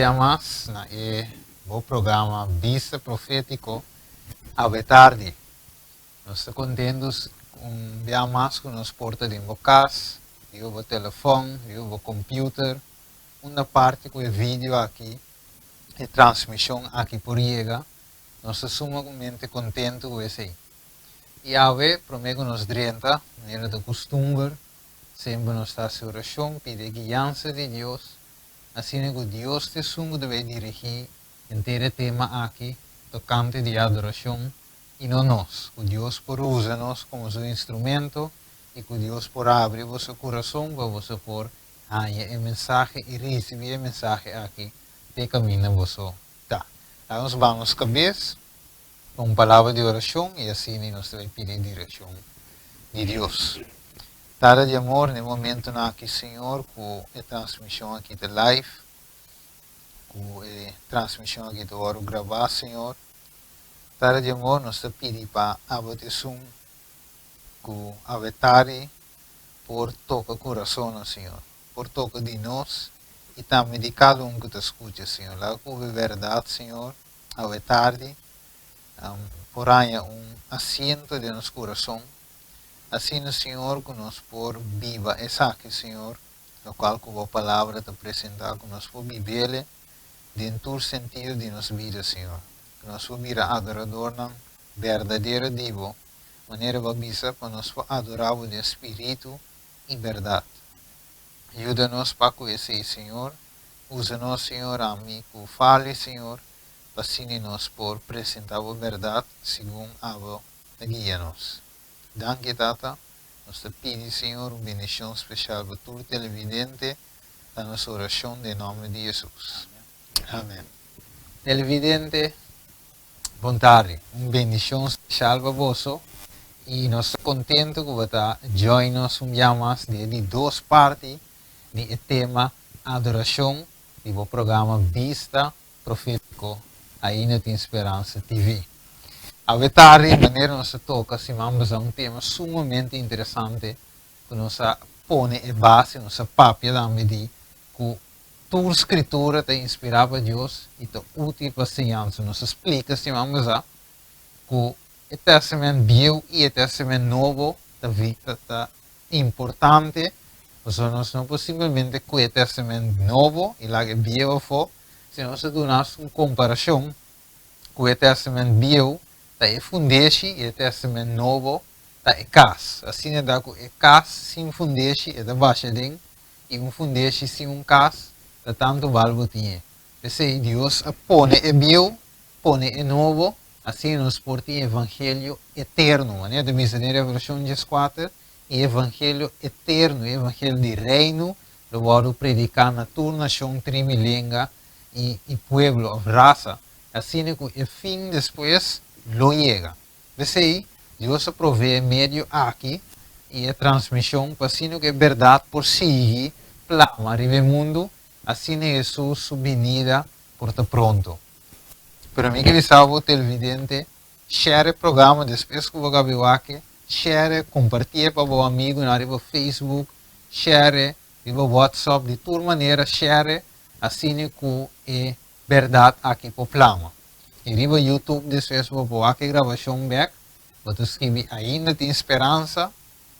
bia mas na e bo programa Bista Profétiko awe tardi. Nos ta kontentu un bia mas ku nos por ta den bo kas, riba bo telefòn, riba bo computer, unda parti ku e video aki, e transmishon aki por yega. Nos ta sumamente kontentu ku esei. I awe, promé ku nos drenta, manera ta kustumber, semper nos ta hasi orashon, pidi e guiansa di Dios, asina ku Dios ta esun ku ta bai dirigí henter e tema aki tokante di adorashon i no nos, ku Dios por usa nos komo su instrumento i ku Dios por abri boso kurason pa boso por haña e mensahe i risibí e mensahe aki te kaminda boso ta. Laga nos baha nos kabes pa un palabra di orashon i asina nos ta bai pidi direkshon di Dios. Tata di amor, na e momentonan aki, Señor, ku e transmishon aki ta live, ku e transmishon aki ta wòrdu grabá, Señor, Tata di amor, nos ta pidi pa abo ta esun ku awe tardi por toka kurasonnan, Señor, por toka di nos i tambe di kada un ku ta skucha, Señor. Laga ku bo bèrdat, Señor, awe tardi por haña un asiento den nos kurason, asina, Señor, ku nos por biba esaki, Señor, lokual ku bo Palabra ta presentá, ku nos por bib'el den tur sentido di nos bida, Señor. Ku nos por bira adoradornan berdadero di bo, manera bo a bisa pa nos por adorá bo den spiritu i bèrdat. Yuda nos pa ku esei, Señor. Usa nos, Señor, ami ku fali, Señor, pa asina nos por presentá bo bèrdat segun abo ta guia nos. Danki, Tata. Nos ta pidi, Señor, un bendishon speshal pa tur televidente. Ta nos orashon den nòmber di Hesus. Amen. Televidente, bon tardi. Un bendishon speshal pa boso i nos ta kontentu ku bo ta join nos un bia mas den e di dos parti di e tema Adorashon di bo programa Bista Profétiko Ainda Tin Speransa TV. Awe tardi, manera nos a toka siman pasá un tema sumamente interesante ku nos a pone e base, nos a papia tambe di ku tur Skritura ta inspirá pa Dios i ta útil pa siñansa. Nos a splika siman pasá ku e Tèstamènt Bieu i e Tèstamènt Nobo ta ta importante, pasobra nos no por simplemente kue e Tèstamènt Nobo i laga e Bieu afó, sino nos ta duna nos un komparashon ku e Tèstamènt Bieu ta e fundeshi i e Tèstamènt Nobo ta e kas. Asina ta ku e kas sin fundeshi e ta basha den i un fundeshi sin un kas ta tantu bal bo tin e. P'esei Dios a pone e bieu, pone e nobo, asina nos por tin evangelio eterno. Manera ta bisa den Revelashon dieskuater, e evangelio eterno, e evangelio di reino lo wòrdu prediká na tur nashon, tribu i lenga i i pueblo òf rasa, asina ku e fin despues lo yega. P'esei, Dios a proveé e medio aki i e transmishon pa asina ku e bèrdat por sigui plama riba e mundu, asina Hesus su binida por ta pronto. Pero mi ke bisa bo, televidente, share e programa despues ku bo gabi wak-e, share, kompartié pa bo amigunan riba Facebook, share riba WhatsApp, di tur manera share asina ku e bèrdat aki por plama. I riba YouTube despues bo por wak e grabashon bek, bo ta skibi Ainda Tin Speransa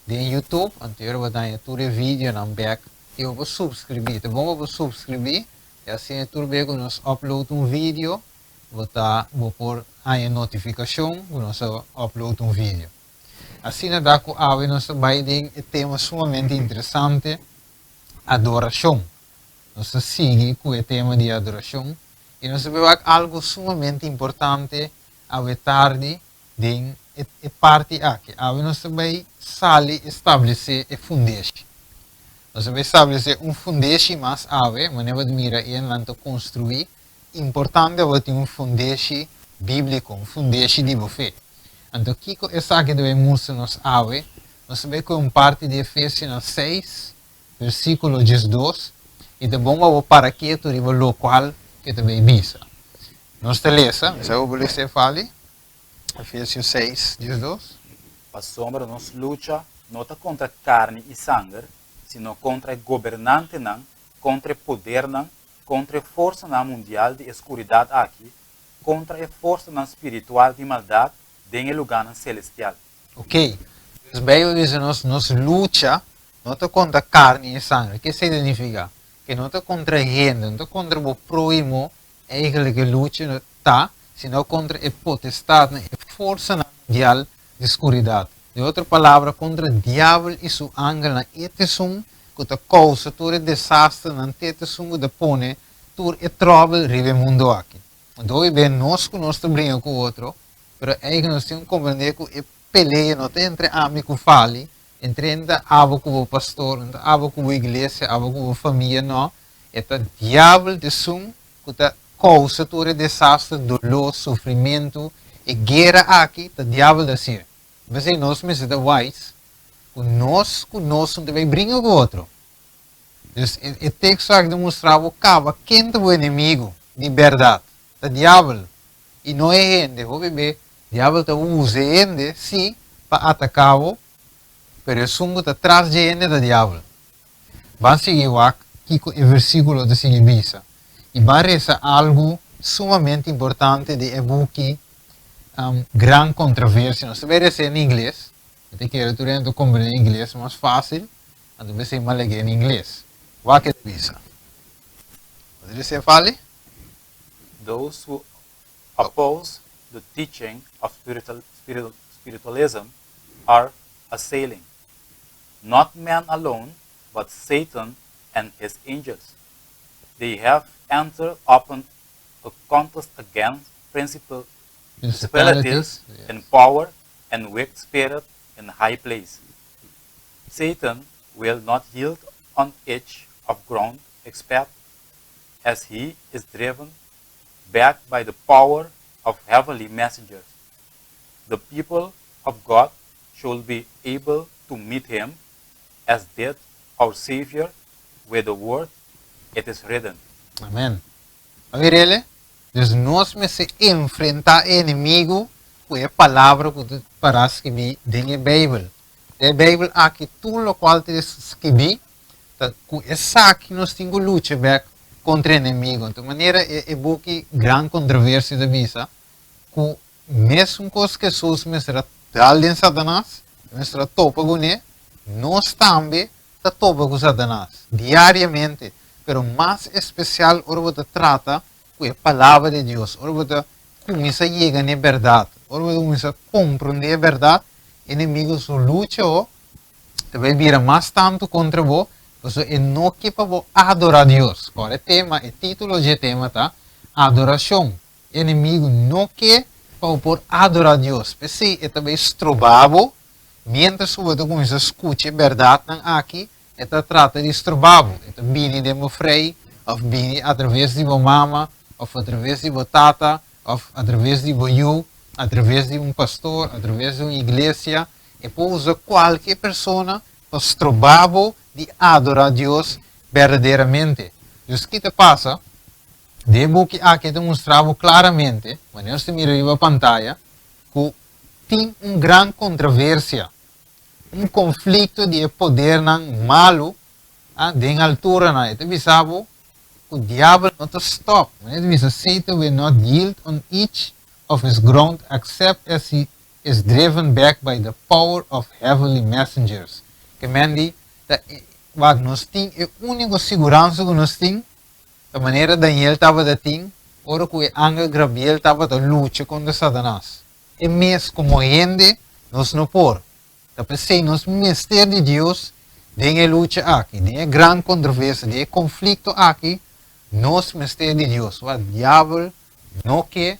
den YouTube, anto bo ta haña tur e videonan bek i bo por subskribí. Ta bon pa bo subskribí i asina tur bes ku nos upload un video bo ta bo por haña notifikashon ku nos a upload un video. Asina ta ku awe nos ta bai den e tema sumamente interesante, adorashon. Nos ta sigui ku e tema di adorashon i nos ta bai wak algu sumamente importante awe tardi den e parti aki. Awe nos ta bai sali establesé e fundeshi. Nos ta bai establesé un fundeshi mas awe, manera bo ta mira e nan ta konstruí. Importante bo tin un fundeshi bíbliko, un fundeshi di bo fe. Anto kiko esaki ta bai mustra nos awe? Nos ta bai kohe un parti di Efesionan seis, Versíkulo 12, I ta bon pa bo para ketu riba lokual ku e ta bay bisa. Nos ta lesa, mi sa ku bo lesa e fali, Efesios 6, 12. Pasobra nos lucha no ta kontra karni i sanger, sino kontra e gobernantenan, kontra e podernan, kontra e forsanan mundial di e skuridat aki, kontra e forsanan spiritual di maldat den e lugánan selestial. Ok, dus Bijbel bisa nos, nos lucha no ta kontra karni i sangre. Ke esei ta nifiká? Ke no ta kontra hende, no ta kontra bo próhimo eigenlijk e lucha ta, sino kontra e potestatnan, e forsanan mundial di skuridat. Den otro palabra, kontra diabel i su angelnan. E ta esun ku ta kousa tur e desasternan, te ta esun ku ta pone tur e tròbel riba e mundu aki. Anto hopi bes nos ku nos ta bringa ku otro, pero eigenlijk nos tin ku komprendé ku e pelea no ta entre ami ku Fali, entre no ta abo ku bo pastor, no ta abo ku bo iglesia, abo ku bo famia, no. E ta diabel ta esun ku ta kousa tur e desaster, doló, sufrimentu, e guera aki ta diabel ta hasié. P'esei nos mester ta wise ku nos ku nos no ta bai bringa ku otro. Dus e teksto aki ta mustra bo kaba ken ta bo enemigu di bèrdat, ta diabel i no e hende. Hopi be diabel ta usa e hende sí pa ataká bo, pero esun ku ta tras dje hende ta diabel. Ban sigui wak kiko e versíkulo ta sigui bisa i ban resa algu sumamente importante di e buki Gran Kontroversia. Nos ta bai res'é na ingles, mi ta kere tur hende ta komprendé ingles mas fásil. Anto p'esei m'a leg'é na ingles. Wak e ta bisa. Bo ta resé fali? Those who oppose the teaching of spiritualism are assailing, not man alone, but Satan and his angels. They have entered upon a contest against principalities and power and wicked spirit in high place. Satan will not yield on inch of ground except as he is driven back by the power of heavenly messengers. The people of God should be able to meet him as did our Savior with the word, It is written. Amen. A mir'el? Dus nos mester enfrentá e enemigu ku e palabra ku ta pará skibí den e Beibel. Den e Beibel aki tur lokual ta skibí ta ku esaki nos tin ku lucha bèk kontra e enemigu. Anto manera e e buki Gran Kontroversia ta bisa ku mesun kos ku Hesus mester a dal den Satanas, mester a topa kuné, nos tambe ta topa ku Satanas diariamente, pero mas espesial ora bo ta trata ku e Palabra di Dios, ora bo ta kuminsá yega na e bèrdat, ora bo ta kuminsá komprondé e bèrdat, enemigu su lucha ho ta bai bira mas tantu kontra bo, pasobra e no ke pa bo adorá Dios. Kòrda e tema, e título dje tema ta, Adorashon. Enemigu no ke pa bo por adorá Dios, p'esei e ta bai strobá bo. Miéntras ku bo ta kuminsá skucha e bèrdatnan aki, e ta trata di stroba bo. E ta bini den bo frei, òf bini atraves di bo mama, òf atraves di bo tata, òf atraves di bo yu, atraves di un pastor, atraves di un iglesia. E por usa kualke persona pa stroba bo di adorá Dios berdaderamente. Dus ki ta pasa? Den e buki aki e ta mustra bo klaramente, manera nos ta mira riba pantaya, ku tin un gran kontraversia, un konflikto di e podernan malu den alturanan. E ta bisa bo ku diabel no ta stòp. Manera e ta bisa, Satan will not yield on each of his ground except as he is driven back by the power of heavenly messengers. Ke men di ta wak nos tin e úniko siguransa ku nos tin ta manera Daniel tabata tin ora ku e angel Grabiel tabata lucha kontra Satanas. E mes komo hende nos no por. Ta p'esei nos mester di Dios den e lucha aki, den e gran kontroversia, den e konflikto aki, nos mester di Dios. Wak diabel no ke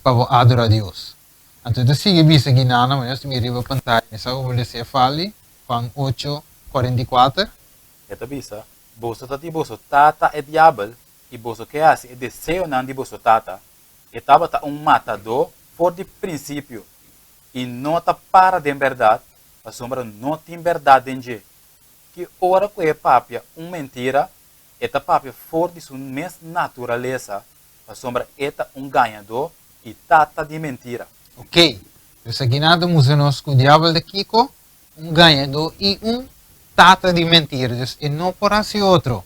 pa bo adora Dios. Anto e ta sigui bisa Ginana, ma nos ta mira riba pantaya, mi sa ku bo lesa e fali, Juan ocho, 44. E ta bisa, Boso ta di boso tata e diabel, i boso ke hasi e deseonan di boso tata. E tabata un matadó for di prinsipio i no ta para den bèrdat, pasobra no tin bèrdat den dje. Ki ora ku e papia un mentira, e ta papia for di su mes naturalesa, pasobra e ta un gañadó i tata di mentira. Oké, dus aki nan ta mustra nos ku diabel ta kiko? Un gañadó i un tata di mentira. Dus e no por hasi otro.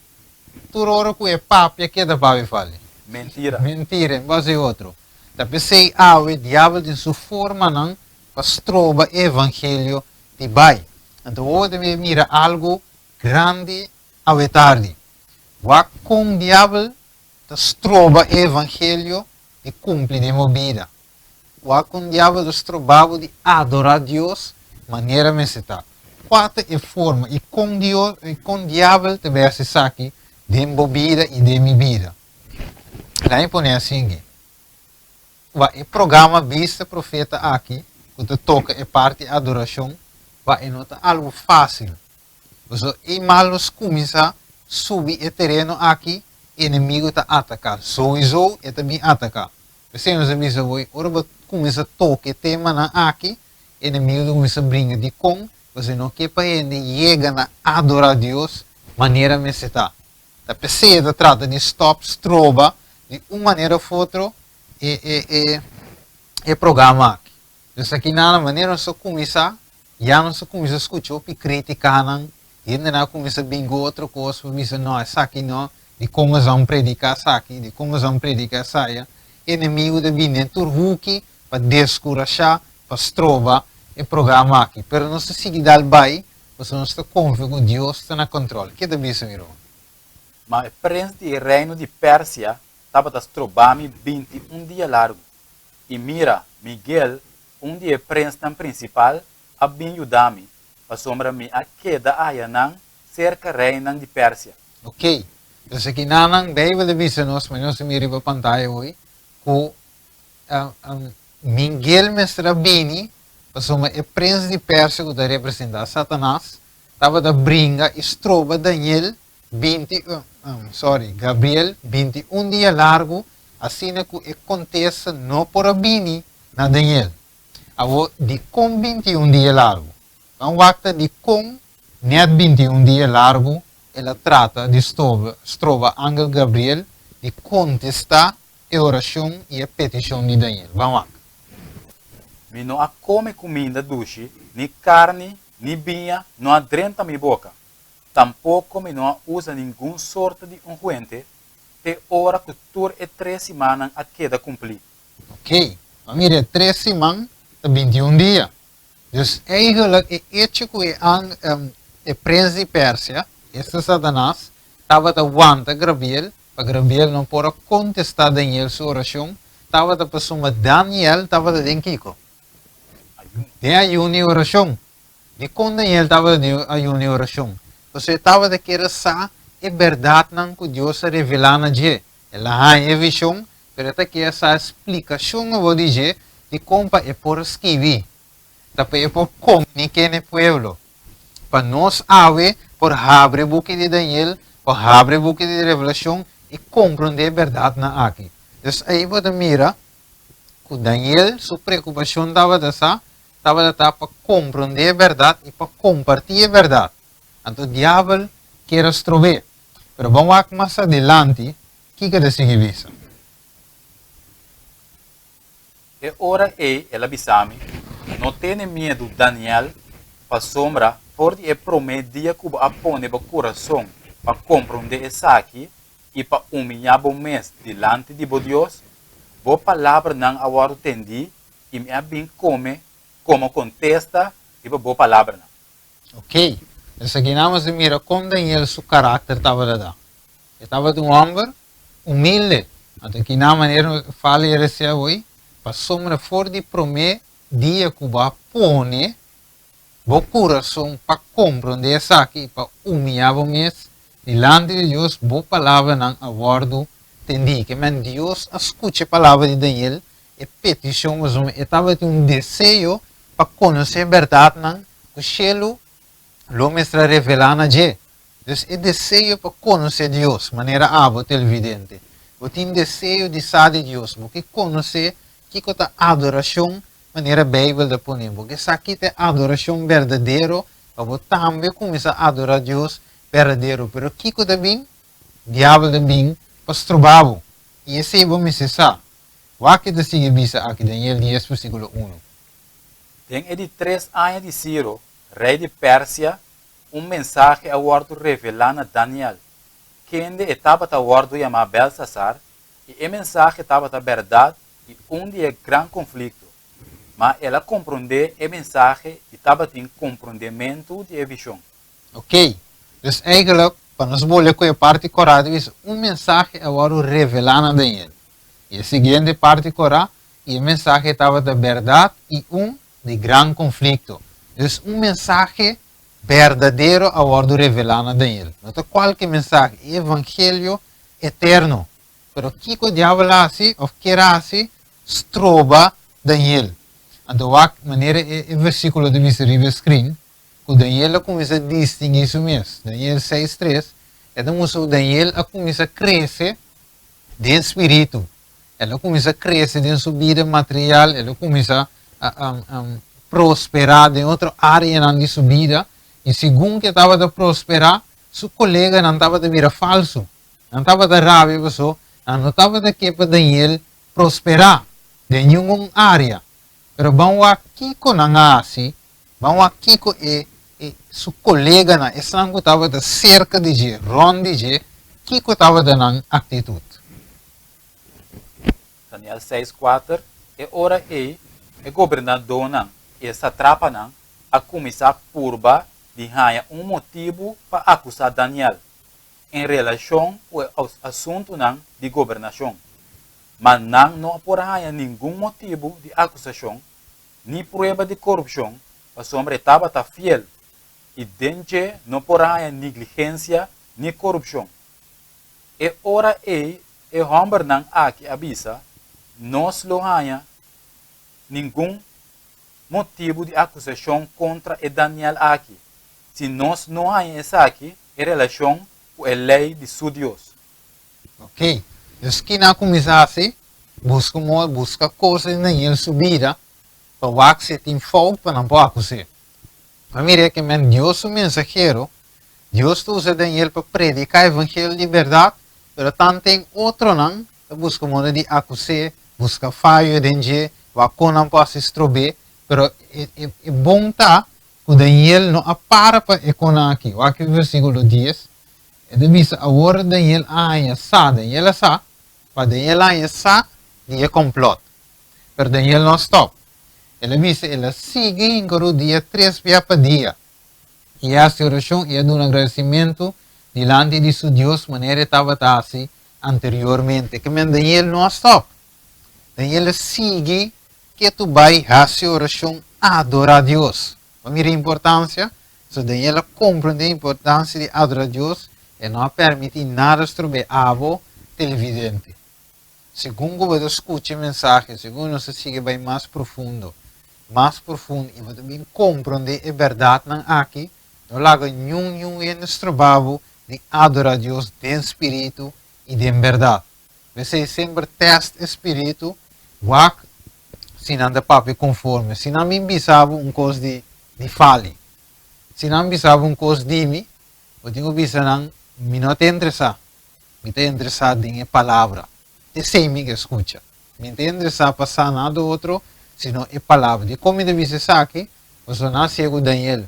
tur ora ku e papia keda papia fali? Mentira. Mentira, en base otro. Ta p'esei awe diabel tin su formanan pa stroba e evangelio di bai. Anto bo ta mira algu grandi awe tardi. Wak kon diabel ta stroba e evangelio di kumpli den bo bida. Wak kon diabel ta stroba bo di adorá Dios manera mester ta. Kua ta e forma i kon Dios i kon diabel ta bai hasi esaki den bo bida i den mi bida? Laat mi pone asinki. Wak e programa Bista Profeta aki ku ta toka e parti adorashon, wak e no ta algu fásil. Pasobra e mal nos kuminsá subi e tereno aki, enemigu ta ataká. Souiso e ta bin ataká. P'esei nos a bisa bo, ora bo kuminsá toka e temanan aki, enemigu ta kuminsá bringa. Dikon? Pasobra e no ke pa hende yega na adorá Dios manera mester ta. Ta p'esei e ta trata di stòp, stroba di un manera òf otro e e e e programa aki. Dus akinan manera nos a kuminsá Ya nos a kuminsá skucha hopi kritikanan, hendenan a kuminsá bin ku otro kos pa bisa, No, esaki no, dikon nos a prediká esaki, dikon nos a prediká esaya. Enemigu ta bini den tur huki pa deskurashá, pa stroba e programa aki. Pero nos ta sigui dal bai, pasobra nos ta konfia ku Dios ta na kòntròl. Ke ta bisa, mi ruman? Ma e prens di e reino di Persia tabata stroba mi 21 dia largu. I mira, Miguel, Un di e prensnan prinsipal a bin yuda mi, pasobra mi a keda ayanan serka reinan di Persia. Ok, dus aki nanan Beibel ta bisa nos, ma nos ta mira riba pantaya hoy, ku Miguel mester a bini pasobra e prens di Persia ku ta representá Satanas tabata bringa i stroba Daniel 20, sorry, Gabriel 21 dia largu asina ku e kontesta no por a bini na Daniel. Awor, dikon 21 dia largu? Ban wak ta dikon nèt 21 dia largu el a trata di stroba angel Gabriel di kontestá e orashon i e petishon di Daniel. Ban wak. Mi no a kome kuminda dushi, ni karni, ni biña no a drenta mi boka. Tampoko mi no a usa ningun sorto di unguente te ora ku tur e tres simannan a keda kumplí. Ok, ma mira e tres siman ta 21 dia. Dus eigenlijk e echo ku e ang e prens di Persia, esta Satanas, tabata wanta Grabiel pa Grabiel no por a kontestá Daniel su orashon, tabata pasobra Daniel tabata den kiko? Ayuno. Den ayuno i orashon. Dikon Daniel tabata den ayuno i orashon? Pasobra e tabata kier a sa e bèrdatnan ku Dios a revelá na dje. El a haña e vishon, pero e ta kier sa e splikashon awor di dje dikon pa e por a skibi. Ta pa e por komuniké na e pueblo. Pa nos awe por habri e buki di Daniel, por habri e buki di Revelashon i komprondé e bèrdatnan aki. Dus ei bo ta mira ku Daniel su preokupashon tabata sa tabata ta pa komprondé e bèrdat i pa kompartí e bèrdat. Anto diabel kier a strob'é. Pero ban wak mas adilanti kiko ta sigui bisa. E ora ei el a bisa mi, No tene miedu, Daniel, pasobra for di e promé dia ku bo a pone bo kurason pa komprondé esaki i pa humiyá bo mes dilanti di bo Dios, bo palabranan a wòrdu tendí i mi a bin kome komo kontesta riba bo palabranan. Ok, esaki nan nos a mira kon Daniel su karakter tabata da. E tabata un hòmber humilde. Anto ki nan manera nos fala i resié awor, pasobra for di promé dia ku bo a pone bo kurason pa komprondé esaki i pa humiyá bo mes dilanti di Dios, bo palabranan a wòrdu tendí. Ke men Dios a skucha e palabra di Daniel, e petishon pasobra e tabatin un deseo pa konosé bèrdatnan ku shelu lo mester a revelá na dje. Dus e deseo pa konosé Dios, manera abo televidente, bo tin deseo di sa di Dios, bo ke konosé kiko ta adorashon manera Beibel ta pone, bo ke sa ki ta e adorashon berdadero pa bo tambe kuminsá adorá Dios berdadero. Pero kiko ta bin? Diabel ta bin pa stroba bo, i esei bo mester sa. Wak ke ta sigui bisa aki, Daniel 10 versíkulo 1. Den e di tres aña di Siro, rei di Persia, un mensahe a wòrdu revelá na Daniel. Kende e tabata wòrdu yamá Belsasar, i e mensahe tabata bèrdat i un di e gran konflikto. Ma el a komprondé e mensahe i tabatin komprondementu di e vishon. Ok, dus eigenlijk, pa nos bolbe ku e parti korá ta bisa un mensahe a wòrdu revelá na Daniel. I e siguiente parti korá, i e mensahe tabata bèrdat i un di gran konflikto. Dus un mensahe berdadero a wòrdu revelá na Daniel. No ta kualke mensahe, e evangelio eterno. Pero kiko diabel a hasi òf kier a hasi? Stroba Daniel. Anto wak manera e e versíkulo ta bisa riba e screen, ku Daniel a kuminsá distinguí su mes. Daniel seis tres, e ta mustra ku Daniel a kuminsá krese den spiritu. El a kuminsá krese den su bida material, el a kuminsá prosperá den otro áreanan di su bida, i segun ku e tabata prosperá, su koleganan tabata bira falsu. Nan tabata rabia pasobra nan no tabata ke pa Daniel prosperá den ningun área. Pero ban wak kiko nan a hasi, ban wak kiko e e su koleganan, esnan ku tabata serka di dje, rònt di dje, kiko tabata nan aktitut. Daniel seis kuater, E ora ei e gobernadónan i e satrapanan a kuminsá purba di haña un motibu pa akusá Daniel en relashon ku e asuntunan di gobernashon. Ma nan no a por haña ningun motibu di akusashon ni prueba di korupshon pasobra e tabata fiel i den dje no por a haña negligensia ni korupshon. E ora ei e hòmbernan aki a bisa, Nos lo haña ningun motibu di akusashon kontra e Daniel aki, si nos no haña esaki en relashon ku e lei di su Dios. Ok, dus kina a kuminsá hasi? Buska moda, buska kos den Daniel su bida pa wak si e tin fout pa nan por akus'é. Ma mira ke men Dios su mensahero, Dios ta usa Daniel pa prediká evangelio di bèrdat, pero tanten otronan ta buska moda di akus'é, buska fayo den dje, wak kon nan por hasi strob'é, pero e bon ta ku Daniel no a para pa e konan aki. Wak e versíkulo dies, e ta bisa, Awor Daniel a haña sa, Daniel a sa, pa Daniel a haña sa di e kòmplòt. Pero Daniel no a stòp. El a bisa el a sigui hinka rudia tres bia pa dia i a hasi orashon i a duna agradesimentu dilanti di su Dios manera e tabata hasi anteriormente. Ke men Daniel no a stòp. Daniel a sigui ketu bai hasi orashon, adorá Dios. Bo a mira e importansia? So Daniel a komprendé e importansia di adorá Dios, e no a permití nada strob'é. Abo, televidente. Segun ku bo ta skucha e mensahe, segun nos ta sigui bai mas profundo, mas profundo i bo ta bin komprondé e bèrdatnan aki, no laga niun niun hende stroba bo di adorá Dios den spiritu i den bèrdat. P'esei semper tèst e spiritu, wak si nan ta papia konforme. Si nan bin bisa bo un kos di di fali, si nan bisa bo un kos di mi, bo tin ku bisa nan, Mi no ta interesá. Mi ta interesá den e Palabra. Esei mi ke skucha. Mi no ta interesá pa sa nada otro sino e Palabra. Dikon mi ta bisa esaki? Pasobra nan hasié ku Daniel,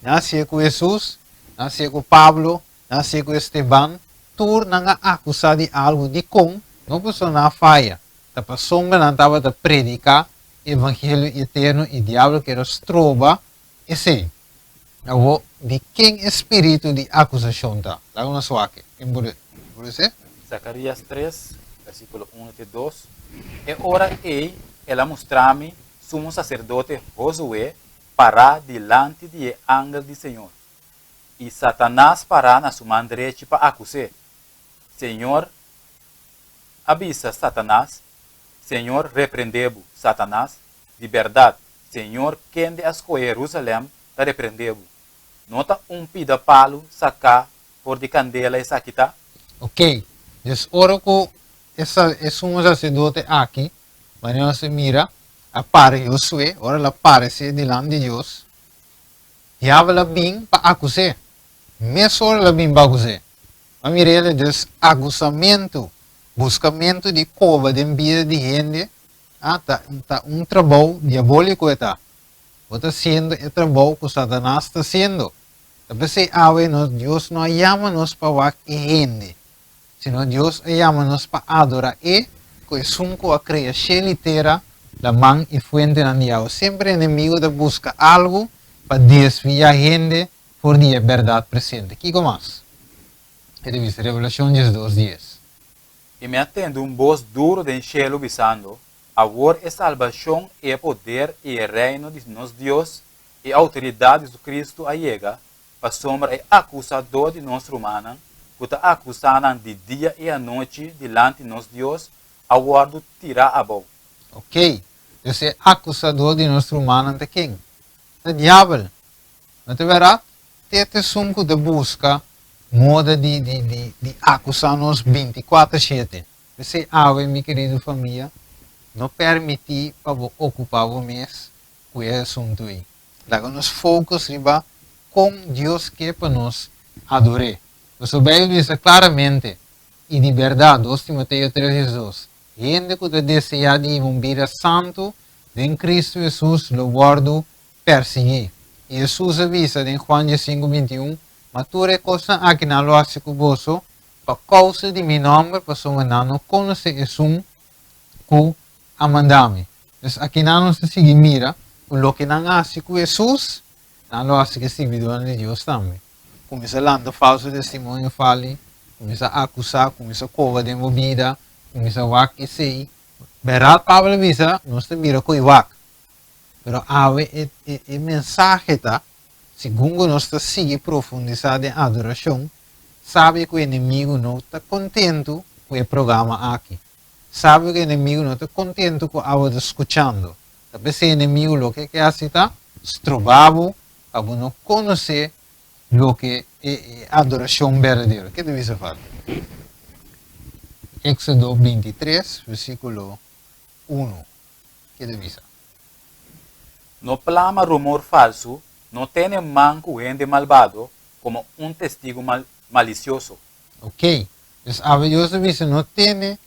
nan hasié ku Hesus, nan hasié ku Pablo, nan hasié ku Esteban. Tur nan a akusá di algu. Dikon? No pasobra nan a faya. Ta pasobra nan tabata prediká evangelio eterno i diablo kier a stroba esei. Awor, di ken e spiritu di akusashon ta? Laga nos wak. Ken por por esei? Zakarías tres, versíkulo unu te dos, E ora ei el a mustra mi sumo saserdote Hosué pará dilanti di e angel di señor, i Satanas pará na su man drechi pa akus'é. Señor a bisa Satanas, Señor reprendé bo, Satanas, di bèrdat, Señor kende a skohe Jerusalèm ta reprendé bo. No ta un pida palu saká for di kandela esaki ta? Ok, dus ora ku e e sumo saserdote aki, manera nos a mira, a para Josué, ora el a paresé dilanti di Dios, diabel a bin pa akus'é. Mesora el a bin pa akus'é. A mira el, dus akusamentu, buskamentu di koba den bida di hende, Ah, ta, ta un trabou diabóliko e ta. Bo ta hasiendo e trabou ku Satanas ta hasiendo. Ta p'esei awe nos Dios no a yama nos pa wak e hende. Sino Dios a yama nos pa adorá E, ku Esun ku a krea shelu i tera, laman i fuentenan di awa. Semper enemigu ta buska algu pa desviá hende for di e bèrdat presente. Kiko mas? E ta bisa Revelashon 12, 10. I mi a tende un bos duru den shelu bisando, Awor e salbashon i e poder i e reino di nos Dios i e outoridat di su Kristu a yega, pasobra e akusadó di nos rumannan, ku ta akusá nan di dia i anochi dilanti nos Dios, a wòrdu tirá abou. Oké, dus e akusadó di nos rumannan ta ken? Ta Diabel. No ta bèrdat? Te ta esun ku ta buska moda di di di di akusá nos bintikuater shete. P'esei awe, mi kerido famia, no permití pa bo okupá bo mes ku e asuntu ei. Laga nos focus riba kon Dios ke pa nos ador'é. Pasobra Beibel bisa klaramente i di bèrdat, 2 Timoteo 3, 12, Hende ku ta deseá di hiba un bida santu den Kristu Hesus lo wòrdu persiguí. I Hesus a bisa den Juan 15, 21, Ma tur e kosnan aki nan lo hasi ku boso pa kousa di mi nòmber, pasobra nan no konosé esun ku a manda mi. Dus akinan nos ta sigui mira ku loke nan a hasi ku Hesus, nan lo hasi ku e sirbidónan di Dios tambe. Kuminsá lanta falsu testimonio fali, kuminsá akusá, kuminsá koba den bo bida, kuminsá wak esei. Bèrdat Pablo a bisa, nos ta bira ku e wak. Pero awe e e mensahe ta, segun ku nos ta sigui profundisá den adorashon, sabi ku e enemigu no ta kontentu ku e programa aki. Sabi ku enemigu no ta kontentu ku abo ta skuchando. Ta p'esei enemigu loke e ke hasi ta stroba bo pa bo no konosé loke e e adorashon berdadero. Ke ta bisa Fabio? Éksodo 23, versíkulo 1. Ke ta bisa? No plama rumor falsu, no tene man ku hende malbado komo un testigu malisioso. Oké. Dus awe Dios a bisa no tene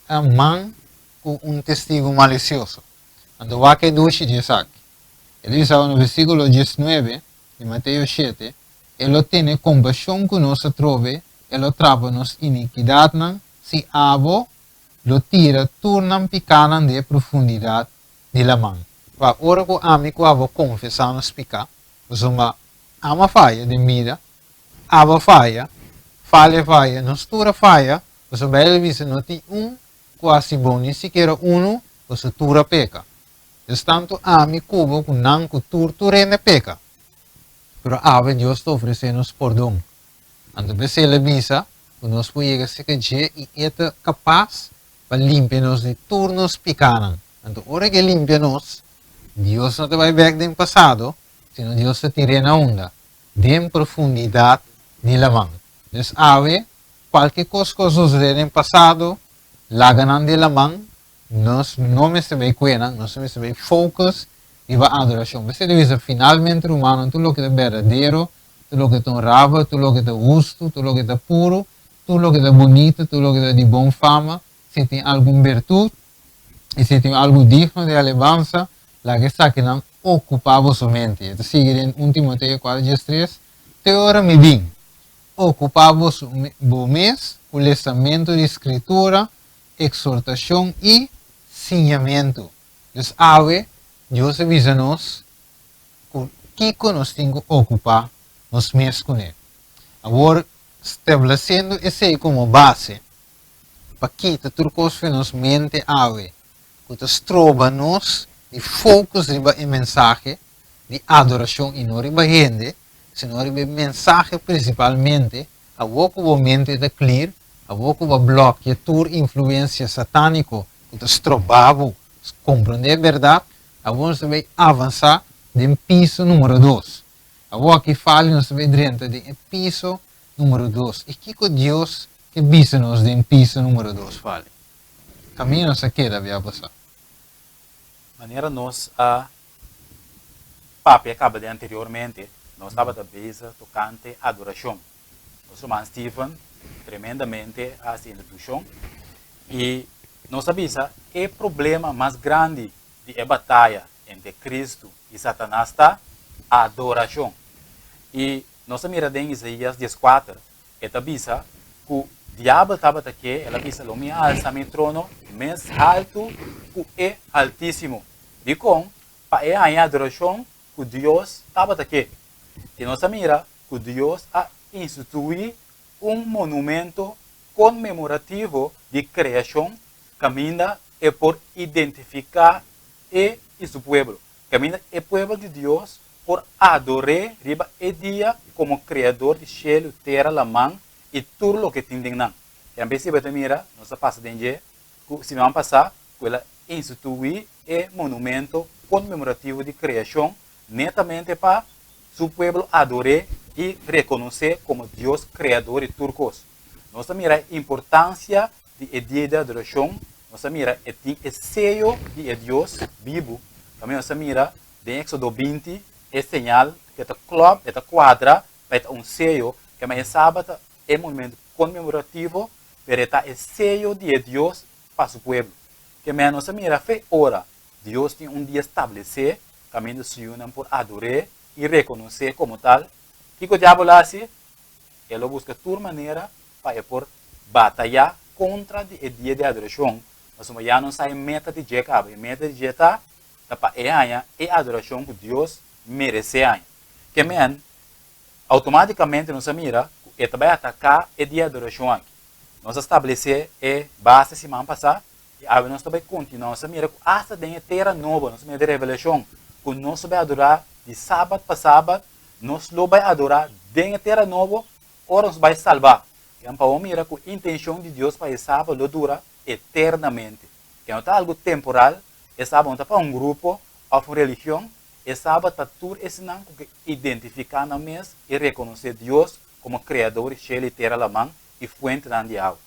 man ku un testigu malisioso. Anto wak e dushi di esaki. E ta bisa awe na versíkulo 19 di Mateo 7, E lo tene kompashon ku nos atrobe, e lo trapa nos inikidatnan, si abo lo tira tur nan pikánan den e profundidat di laman. Wak, ora ku ami ku abo konfesá nos piká, pasobra ama faya den bida, Abo a faya, Fali a faya, nos tur a faya, pasobra Beibel bisa no tin un ku hasi bon, ni sikiera unu, pasobra tur a peka. Dus tantu ami ku bo ku nan ku tur, tur hende a peka. Pero awe Dios ta ofresé nos pordon. Anto p'esei el a bisa ku nos por yega serka dje i e ta kapas pa limpia nos di tur nos pikanan. Anto ora ku e limpia nos, Dios no ta bai bèk den pasado, sino Dios ta tir'é na unda? Den profundidat di laman. Dus awe, kualke kos ku a sosodé den pasado, laga nan den laman, nos no mester bai kue nan, nos mester bai focus riba adorashon. P'esei ta bisa, finalmente rumannan, tur loke ta berdadero, tur loke ta honrabel, tur loke ta hustu, tur loke ta puru, tur loke ta bunita, tur loke ta di bon fama, si tin algun bertut i si tin algu digno di alebansa, laga esakinan Okupá boso mente. E ta sigui den 1 Timoteo 4 13, Te ora mi bin, okupá boso bo mes ku lesamentu di Skritura, eksortashon i siñamentu. Dus awe Dios a bisa nos ku kiko nos tin ku okupá nos mes kuné. Awor, stablesiendo esei komo base pa kita tur kos for nos mente awe, ku ta stroba nos di focus riba e mensahe di adorashon i no riba hende, sino riba e mensahe prinsipalmente, awor ku bo mente ta clear, awor ku bo a blòkia tur influensia satániko ku ta stroba bo komprondé e bèrdat, awor nos ta bai avansá den piso numero dos. Awor aki fali nos ta bai drenta den e piso numero dos. I kiko Dios ke bisa nos den piso numero dos, Fali? Camino sa keda bia pasá. Manera nos a papia caba den anteriormente, nos tabata bezig tocante adoracion. Nos ruman Steven tremendamente a haci introduccion y nos a bisa e problema mas grandi di e bataya entre Cristo y Satanas ta adoracion. Y nos a mira den Isaías 14 e ta bisa cu. Diabel tabata ke, el a bisa, Lo mi alsa mi trono mes haltu ku e Haltísimo. Dikon? Pa e haña adorashon ku Dios tabata ke. I nos a mira ku Dios a instituí un monumento konmemorativo di kreashon kaminda e por identifiká e i su pueblo, kaminda e pueblo di Dios por ador'é riba e dia komo Kreador di shelu, tera, laman i tur loke tin den nan. I anbes si bo ta mira, nos a pasa den dje ku siman pasá ku el a instituí e monumento konmemorativo di kreashon netamente pa su pueblo ador'é i rekonosé komo Dios Kreador di tur kos. Nos ta mira e importansia di e dia di adorashon, nos ta mira e tin e seyo di e Dios bibu. Tambe nos ta mira den Éksodo 20 e señal ku e ta klòp, e ta kuadra pa e ta un seyo, kema e Sabat ta e monumento konmemorativo, pero e ta e seyo di e Dios pa su pueblo. Kema nos ta mira fe ora Dios tin un dia stablesé kaminda su yunan por ador'é i rekonos'é komo tal. Kiko diabel a hasi? E lo buska tur manera pa e por batayá kontra di e dia di adorashon, pasobra ya nos sa e meta di dje kaba. E meta di dje ta ta pa e haña e adorashon ku Dios meresé haña. Ke men, outomátikamente nos a mira ku e ta bai ataká e dia di adorashon aki. Nos a stablesé e base siman pasá i awe nos ta bai kontinuá. Nos a mira ku asta den e tera nobo, nos a mira den Revelashon, ku nos ta bai adorá di sabat pa sabat, nos lo bai adorá den e tera nobo ora nos bai salbá. Ke pa bo mira ku intenshon di Dios pa e sabat lo dura eternamente. Ke no ta algu temporal, e sabat no ta pa un grupo òf un religion, e sabat pa tur esnan ku ke identifiká nan mes i rekonosé Dios komo Kreador di shelu i tera, laman i fuentenan di awa.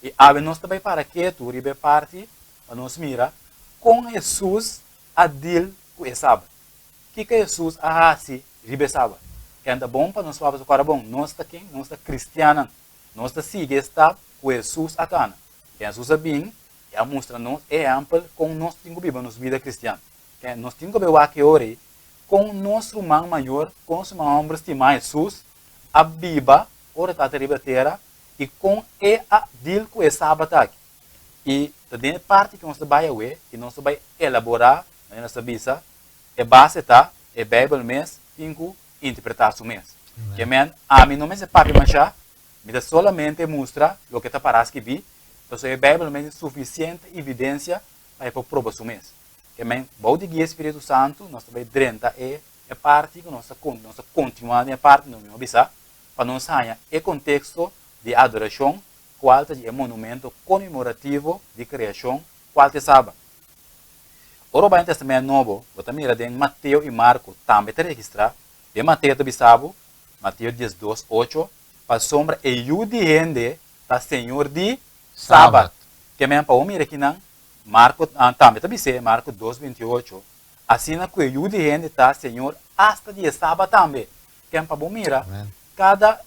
I awe nos ta bai para ketu riba e parti pa nos mira kon Hesus a dil ku e sabat. Kiko Hesus a hasi riba e sabat? Ken ta bon pa nos papia su kòrda bon? Nos ta ken? Nos ta kristiannan. Nos ta sigui e stap ku Hesus a kana. Hesus a bin i a mustra nos e ehèmpel kon nos tin ku biba nos bida kristian. Ken nos tin ku bai wak e ora ei kon nos ruman mayor, kon nos ruman hòmber stimá Hesus a biba ora e tabata riba tera i kon e a dil ku e sabat aki. I ta den e parti ku nos ta bai awe i nos ta bai elaborá, manera nos ta bisa, e base ta e Beibel mes tin ku interpretá su mes. Ke men, ami no mester papia mashá, mi ta solamente mustra loke ta pará skibí, pasobra e Beibel mes tin sufisiente evidensia pa e por proba su mes. Ke men, bou di guia Spiritu Santu nos ta bai drenta e e parti ku nos ta nos ta kontinuá den e parti nos mihó bisa pa nos haña e konteksto di adorashon kual ta di e monumento konmemorativo di kreashon kual ta e Sabat. Ora bo bai na Testament Nobo, bo ta mira den Mateo i Marko tambe ta registrá. Den Mateo ta bisa bo, Mateo 12, 8, Pasobra e Yu di hende ta Señor di Sabat. Ke men pa bo mira kinan, Marko tambe ta bis'é, Marko 2, 28, Asina ku e Yu di hende ta Señor asta di e Sabat tambe. Ken pa bo mira, kada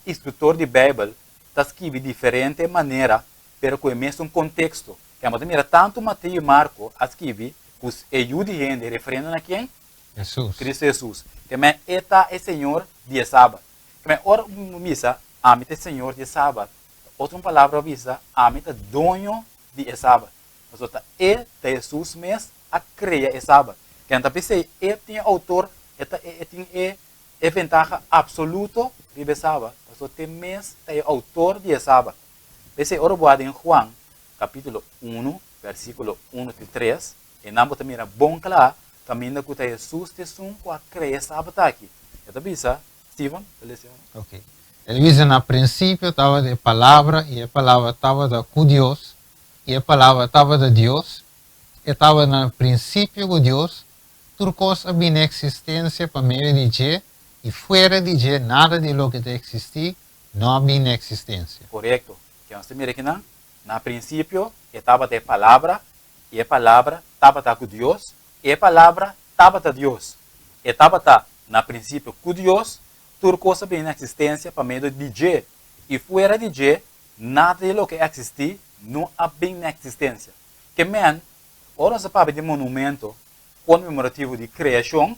instruktor di Beibel ta skibi diferente manera, pero ku e mesun konteksto. Ken bo ta mira tantu Mateo i Marko a skibi ku e Yu di hende referiendo na ken? Hesus. Kristu Hesus. Ke men e ta e Señor di e Sabat. Ke men ora bo bisa, Ami ta e Señor di e Sabat, otro palabra bo bisa, Ami ta doño di e Sabat. Pasobra ta e, ta Hesus mes, a krea e Sabat. Ken ta p'esei e tin e outor, e ta e tin e e ventaha apsoluto riba e Sabat, pasobra t'e mes ta e outor di e Sabat. P'esei ora bo a den Juan kapítulo unu, versíkulo unu te tres, einan bo ta mira bon kla kaminda ku ta Hesus ta esun ku a krea e Sabat aki. E ta bisa, Steven, ta lesa e ora. Ok. E ta bisa, Na prinsipio tabata e Palabra, i e Palabra tabata ku Dios, i e Palabra tabata Dios, e tabata na prinsipio ku Dios, tur kos a bini eksistensia pa medio di dje, i fuera di dje nada di loke ta eksistí no a bini eksistensia. Korekto. Ke nos ta mira akinan? Na prinsipio e tabata e Palabra, i e Palabra tabata ku Dios, i e Palabra tabata Dios. E tabata na prinsipio ku Dios, tur kos a bini na eksistensia pa medio di dje, i fuera di dje Nada di loke eksistí no a bin na eksistensia. Ke men, ora nos ta papia di monumento konmemorativo di kreashon,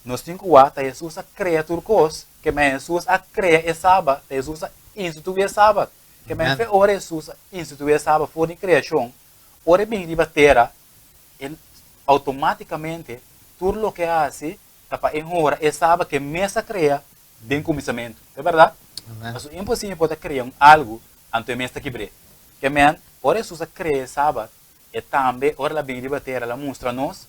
nos tin ku wak ta Hesus a krea tur kos, ke men Hesus a krea e Sabat, ta Hesus a instituí e sabat. Ke men fe ora Hesus a instituí e sabat for di kreashon, ora e bin riba tera, e outomátikamente tur loke e hasi ta pa e hora e sabat ke mes a krea den kuminsamentu. Ta bèrdat? Pasobra imposibel por ta krea un algu anto e mes ta kibr'é. Ke men ora Hesus a krea e sabat, E tambe, ora el a bini riba tera, el a mustra nos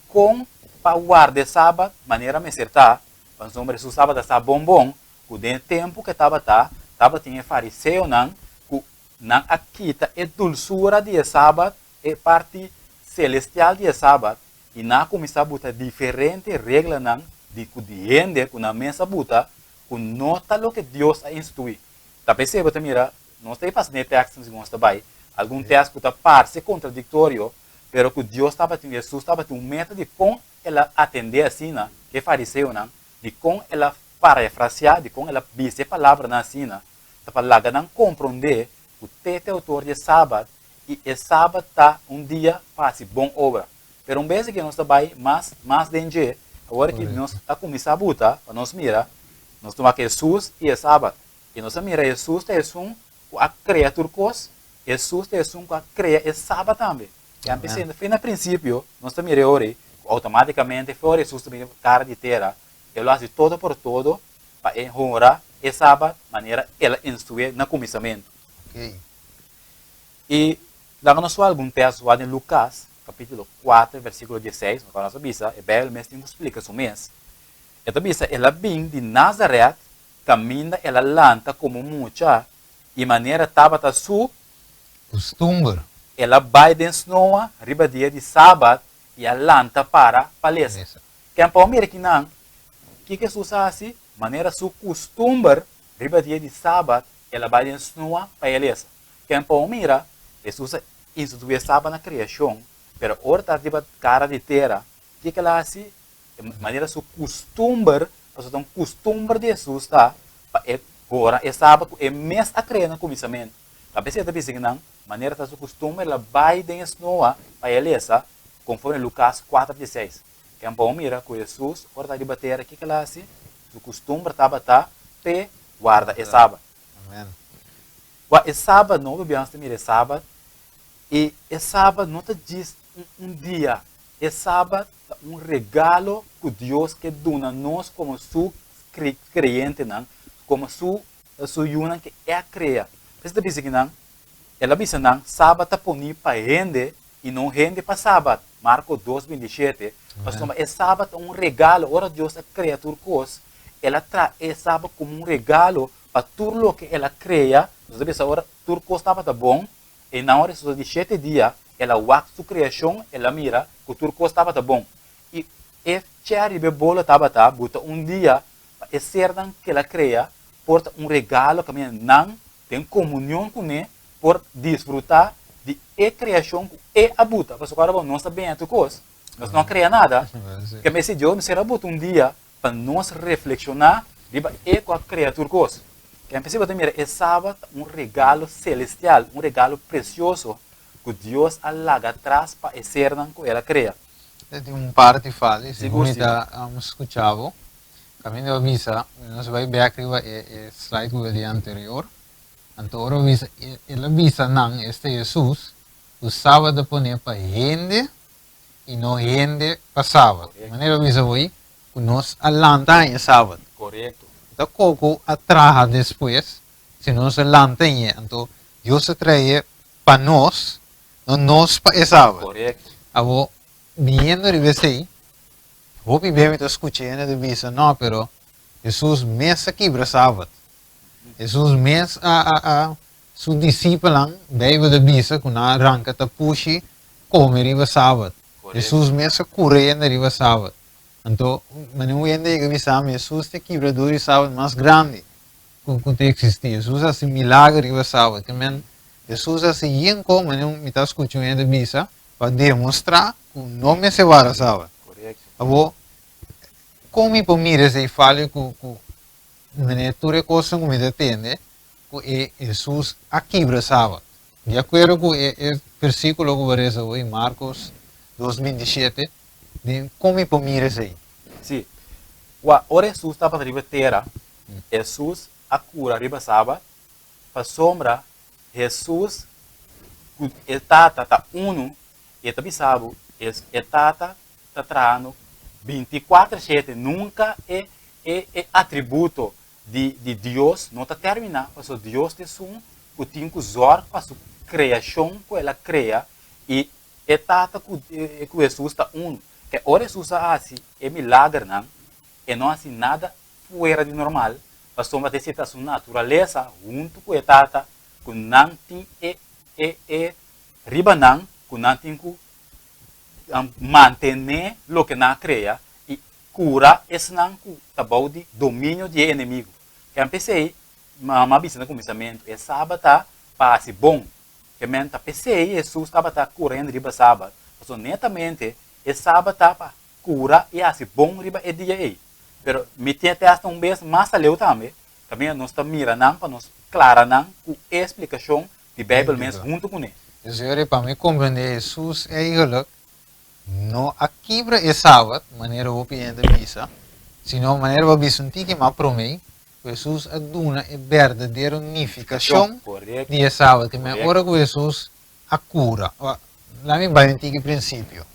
kon pa warda e Sabat manera mester ta, pasobra Hesus tabata sa bon bon ku den e tempu ku e tabata, tabatin e fariseonan ku nan a kita e dulsura di e Sabat, e parti selestial di e Sabat, i nan a kuminsá buta diferente reglanan di ku di hende ku nan mes a buta ku no ta loke Dios a instruí. Ta p'esei bo ta mira Nos ta e pasa den e tekstnan segun nos ta bai, algun tèst ku ta parse kontradiktorio, pero ku Dios tabatin, Hesus tabatin un meta di kon el a atendé asina e fariseonan, di kon el a parafraseá, di kon el a bisa e palabranan asina, ta pa laga nan komprondé ku te ta e outor di e Sabat i e Sabat ta un dia pa hasi bon obra. Pero un bes aki nos ta bai mas mas den dje, awor aki nos a kuminsá buta pa nos mira, nos ta wak Hesus i e Sabat. I nos a mira Hesus ta esun ku a krea tur kos, Hesus ta esun ku a krea e Sabat tambe. I a bisa fin na prinsipio, nos ta mira e ora ei, ku outomátikamente for ora Hesus ta bini kara di tera, E lo hasi todo por todo pa e honra e Sabat manera El a instrué na kuminsamentu. I laga nos wak algun tèst wak den Lukas kapítulo kuater versíkulo dieseis, nos a bisa e Beibel mes tin ku splika su mes. E ta bisa, El a bin di Nazaret Kaminda el a lanta komo mucha i manera tabata su. Kustumber. El a bai den snoa riba dia di sabat i a lanta para pa lesa. Ken por mira kinan? Kiko Hesus a hasi? Manera su kustumber, riba dia di sabat el a bai den snoa pa e lesa. Ken por mira? Hesus a instituí e sabat na kreashon, pero ora ta riba kara di tera, kiko el a hasi? Manera su kustumber, pasobra ta un kustumber di Hesus ta pa e hora e sabat ku e mes a krea na kuminsamentu. Ta p'esei e ta bisa kinan, manera ta su kustumber el a bai den e snoa pa e lesa, konforme Lukas kuater dieseis. Ken por mira ku Hesus ora ta riba tera kiko el a hasi? Su kustumber tabata p'e warda e sabat. Wak e sabat no, hopi biaha nos ta mira e sabat i e sabat no ta djis un dia. E Sabat ta un regalo ku Dios ke duna nos komo su kreyentenan, komo su su yunan ke E a krea. P'esei ta bisa kinan, El a bisa nan, Sabat ta poní pa hende i no hende pa Sabat, Marko dos 27. Pasobra e Sabat ta un regalo, ora Dios a krea tur kos, El a traha e Sabat komo un regalo pa tur loke El a krea. Nos ta bisa ora tur kos tabata bon, E na ora Hesus di shete dia, el a wak su kreashon, el a mira ku tur kos tabata bon. I e chè riba e bolo tabata buta un dia pa e sernan ku el a krea por ta un regalo kaminda nan den komunion kuné por disfrutá di e kreashon ku e a buta. Pasobra ora bo nos ta benya tur kos, nos no a krea nada. Ke mester Dios mester a buta un dia Pa nos reflekshoná riba e ku a krea tur kos. Ken p'esei bo ta mira e Sabat ta un regalo selestial, un regalo presioso ku Dios a laga atras pa e sernan ku el a krea. E tin un parti fali, segun mi ta skucha bo, kaminda bo a bisa, nos bai bèk riba e slide ku bo di anterior, anto ora bo bisa, el a bisa nan, esta Hesus, ku Sabat a pone pa hende i no hende pa Sabat. Manera bo bisa hoy ku nos a lanta haña Sabat. Korekto. Ta koko a traha despues si nos a lanta hañ'e. Anto Dios a trae pa nos, no nos pa e Sabat. Korekto. Abo biniendo riba esei, hopi bia mi ta skucha hende ta bisa, no, pero Hesus mes a kibra Sabat. Hesus mes a a a Su disipelnan, Beibel ta bisa ku nan a ranka ta pushi kome riba Sabat. Hesus mes a kura hende riba Sabat. Anto, manera un hende yega bisa mi, Hesus ta e kibrador di Sabat mas grandi ku ta eksistí. Hesus a hasi milager riba Sabat. Ke men, Hesus a hasi yen kos, manera mi ta skucha un hende bisa, pa demostrá ku no mester wara Sabat. Awor, kon mi por mira esei falio ku manera tur e kosnan ku mi ta tende ku e Hesus a kibra Sabat. Di akuerdo ku e e versíkulo ku bo resa hoy, Markos dos 27, di kon mi por mira esei? Sí. Wak, ora Hesus tabata riba tera, Hesus a kura riba Sabat. Pasobra Hesus ku e Tata ta unu, e ta bisa bo, e Tata ta trahando bintikuater shete, nunka e e e atributo di di Dios no ta terminá, pasobra Dios ta esun ku tin ku zòrg pa su kreashon ku el a krea i e Tata ku ku Hesus ta unu. Ke ora Hesus a hasi e milagernan, e no hasi nada fuera di normal, pasobra ta esei ta su naturalesa huntu ku e Tata ku nan tin e e e riba nan ku nan tin ku mantené loke nan a krea i kura esnan ku ta bou di dominio di e enemigu. Ken p'esei, mama a bisa na kuminsamentu, e sabat ta pa hasi bon. Ke men ta p'esei Hesus tabata kura hende riba sabat, pasobra netamente e sabat ta pa kura i hasi bon riba e dia ei. Pero mi tin e tèst un bes mas aleu tambe, kaminda nos ta mira nan pa nos klara nan ku e splikashon di Bijbel mes huntu kuné. Dus yori pa mi komprendé Hesus eigenlijk no a kibra e Sabat, manera hopi hende ta bisa, sino manera bo a bisa un tiki mas promé, ku Hesus a duna e berdadero nifikashon di e Sabat. Ke men ora ku Hesus a kura, laat mi bai un tiki prinsipio.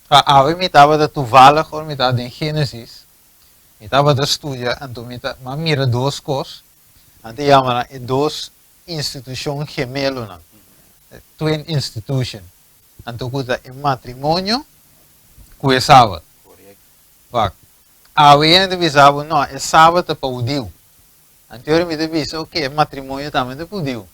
Awe mi tabata toevallig ora mi tabata den Génesis, mi tabata studia anto mi ta mi a mira dos kos. Nan ta yama nan e dos institushon gemelonan, twin institution. Anto ku ta e matrimonio ku e sabat. Wak, awe hende ta bisa bo, no, e sabat ta pa hudiu. Anto ora mi ta bisa, oke, e matrimonio tambe ta pa hudiu.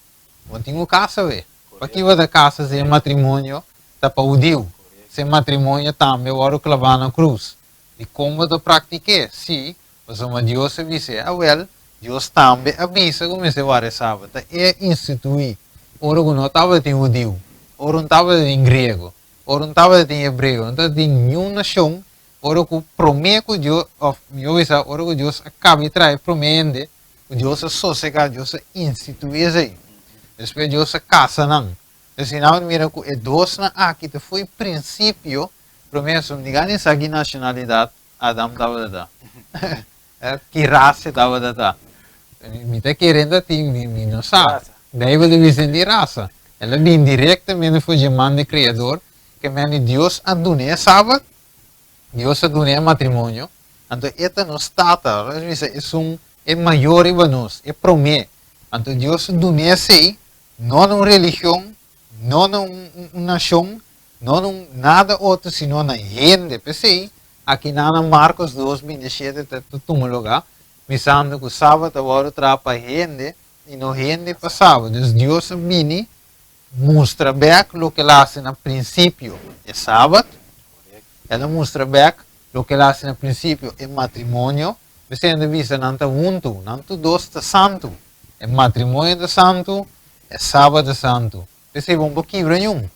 Bo tin ku kasa we. Paki bo ta kasa si e matrimonio ta pa hudiu? Si e matrimonio tambe wòrdu klabá na krus? Dikon bo ta praktik'é? Sí, Pasobra Dios a bis'é, Awel, Dios tambe a bisa ku mester wara e sabat. Ta E a instituí ora ku no tabatin hudiu, ora no tabatin griego, ora no tabatin hebreo, no tabatin niun nashon, ora ku promé ku Dios, òf mihó bisa, ora ku Dios a kaba di traha e promé hende, ku Dios a sosegá, Dios a instituí esei. Despues Dios a kasa nan. Entonces, si nan mira ku e dosnan aki ta fo'i prinsipio, promé esun, diga ni sa ki nashonalidat Adam tabata ta? Ki rasa e tabata ta? Mi ta kere ta tin, mi no sa. Bijbel ta bisa di rasa. El a bin directamente for dje man di Creador, ke men di Dios a dun'é e Sabat, Dios a dun'é e matrimonio, anto e ta nos tata, nos bisa esun e mayor riba nos, e promé. Anto Dios a dun'é esei, no na un religion, no na un nashon, No na un nada otro sino na hende. P'esei, aki nan na Marcos dos bintishete ta tuma lugá, bisando ku Sabat ta wòrdu traha pa hende i no hende pa Sabat. Dus Dios a bini mustra bèk loke el a hasi na prinsipio, e Sabat. El a mustra bèk loke el a hasi na prinsipio, e matrimonio. P'esei nan ta bisa nan ta huntu, nan tur dos ta santu. E matrimonio ta santu, e Sabat ta santu. P'esei bo no por kibra niun.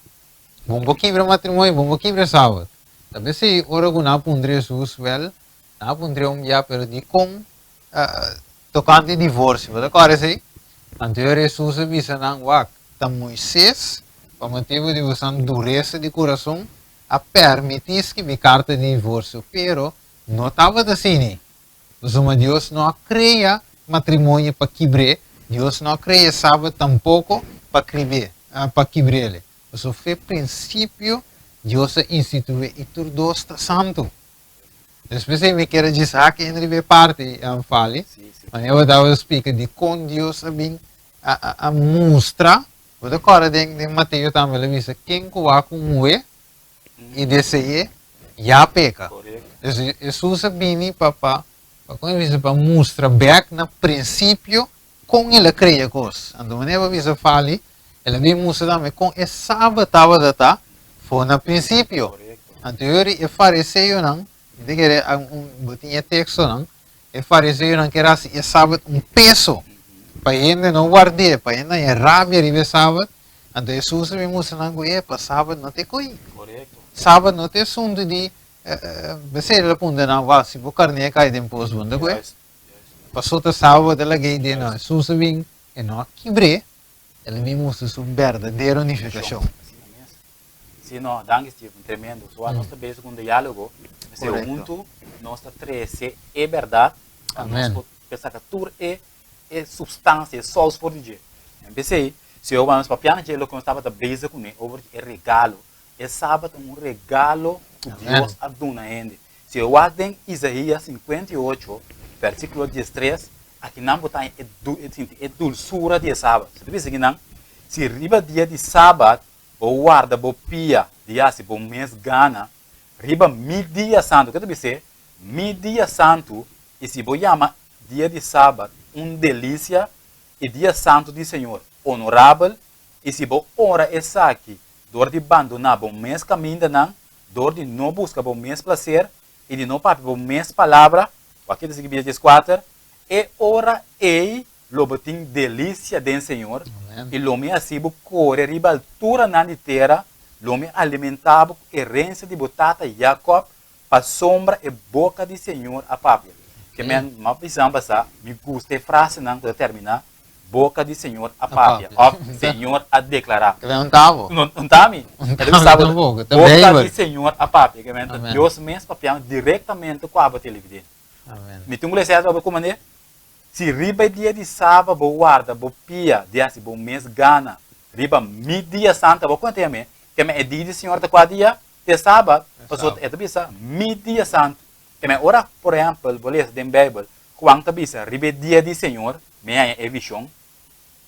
Bo no por kibra matrimonio, bo no por kibra sabat. Ta p'esei ora ku nan a puntra Hesus, wèl, nan a puntr'é un bia, pero dikon tokante divorsio? Bo ta kòrda esei? Anto ora Hesus a bisa nan, Wak, ta Moises, pa motibu di boso duresa di kurason, a pèrmití skibi karta di divorsio, pero no tabata asina. Pasobra Dios no a krea matrimonio pa kibr'é, Dios no a krea sabat tampoko pa krib'é, pa kibr'el. Pasobra fe prinsipio Dios a instituí i tur dos ta santu. Despues ei mi kier a djis hak en riba e parti, Fali, manera bo tabata splika dikon Dios a bin a mustra, bo ta kòrda den Mateo tambe el a bisa, ken ku wak un muhé i dese'é, ya peka. Dus Hesus a bini pa pa pa kon e bisa pa mustra bek na prinsipio kon el a krea kos. Anto manera bo bisa fali, el a bin mustra tambe kon e sabat tabata ta for na prinsipio. Anto yori e fariseonan, mi ta kere bo tin e tekstonan, e fariseonan kier hasi e sabat un peso pa hende no ward'é, pa hende haña rabia riba e sabat. Anto Hesus a bin mustra nan ku e pa sabat no ta e koi. Sabat no ta e asuntu di P'esei el a puntra nan, Wak, si bo karné kai den pos, bo no ta kue? Paso ta sabat bo ta lag'é den no. Hesus a bin, e no a kibr'é, el a bin mustra su berdadero nifikashon. Sí, no, danki Steven, tremendo. So nos ta bezig ku un diálogo, mester huntu nos ta trese e bèrdat pa nos por saka tur e. e supstansia, e sous for di dje. En p'esei, si Jehová nos papia na dje loke nos tabata bezig kuné over di e regalo. E Sabat ta un regalo ku Dios a duna hende. Si bo wak den Isaías 58, versíkulo 13, akinan bo ta haña e sinti e dulsura di e Sabat. Si ta bisa akinan, Si riba dia di Sabat bo warda bo pia di hasi bo mes gana, riba mi dia santu, ke ta bis'é? Mi dia santu, i si bo yama dia di Sabat un delisia i dia santu di Señor onorabel, i si bo ora esaki dor di bandoná bo mes kamindanan, dor di no buska bo mes plaser i di no papia bo mes palabra, wak ta sigui bia 14, e ora ei lo bo tin delisia den Señor, i lo mi hasi bo kore riba alturanan di tera, lo mi alimentá bo ku erensia di bo tata Jakòb, pasobra e boka di Señor a papia. Ke men, m'a bisa nan pasá, mi gusta e frasenan ku ta terminá, Boka di Señor a papia, òf Señor a deklará. Ke men un ta bo. No, un ta mi. Un ta mi tampoko. Ta Boka Beibel. di Señor a papia. Ke men ta Dios mes papiando direktamente ku abo televidente. Amen. Mi tin ku lesa esaki ku manera, Si riba e dia di Saba bo warda bo pia di hasi bo mes gana riba mi dia santu, abo konta ya mi, ke men e dia di Señor ta kua dia? Te Saba, pasobra e ta bisa mi dia santu. Ke men ora, por ehèmpel, bo lesa den Beibel, Juan ta bisa riba e dia di Señor, mi haña e vishon.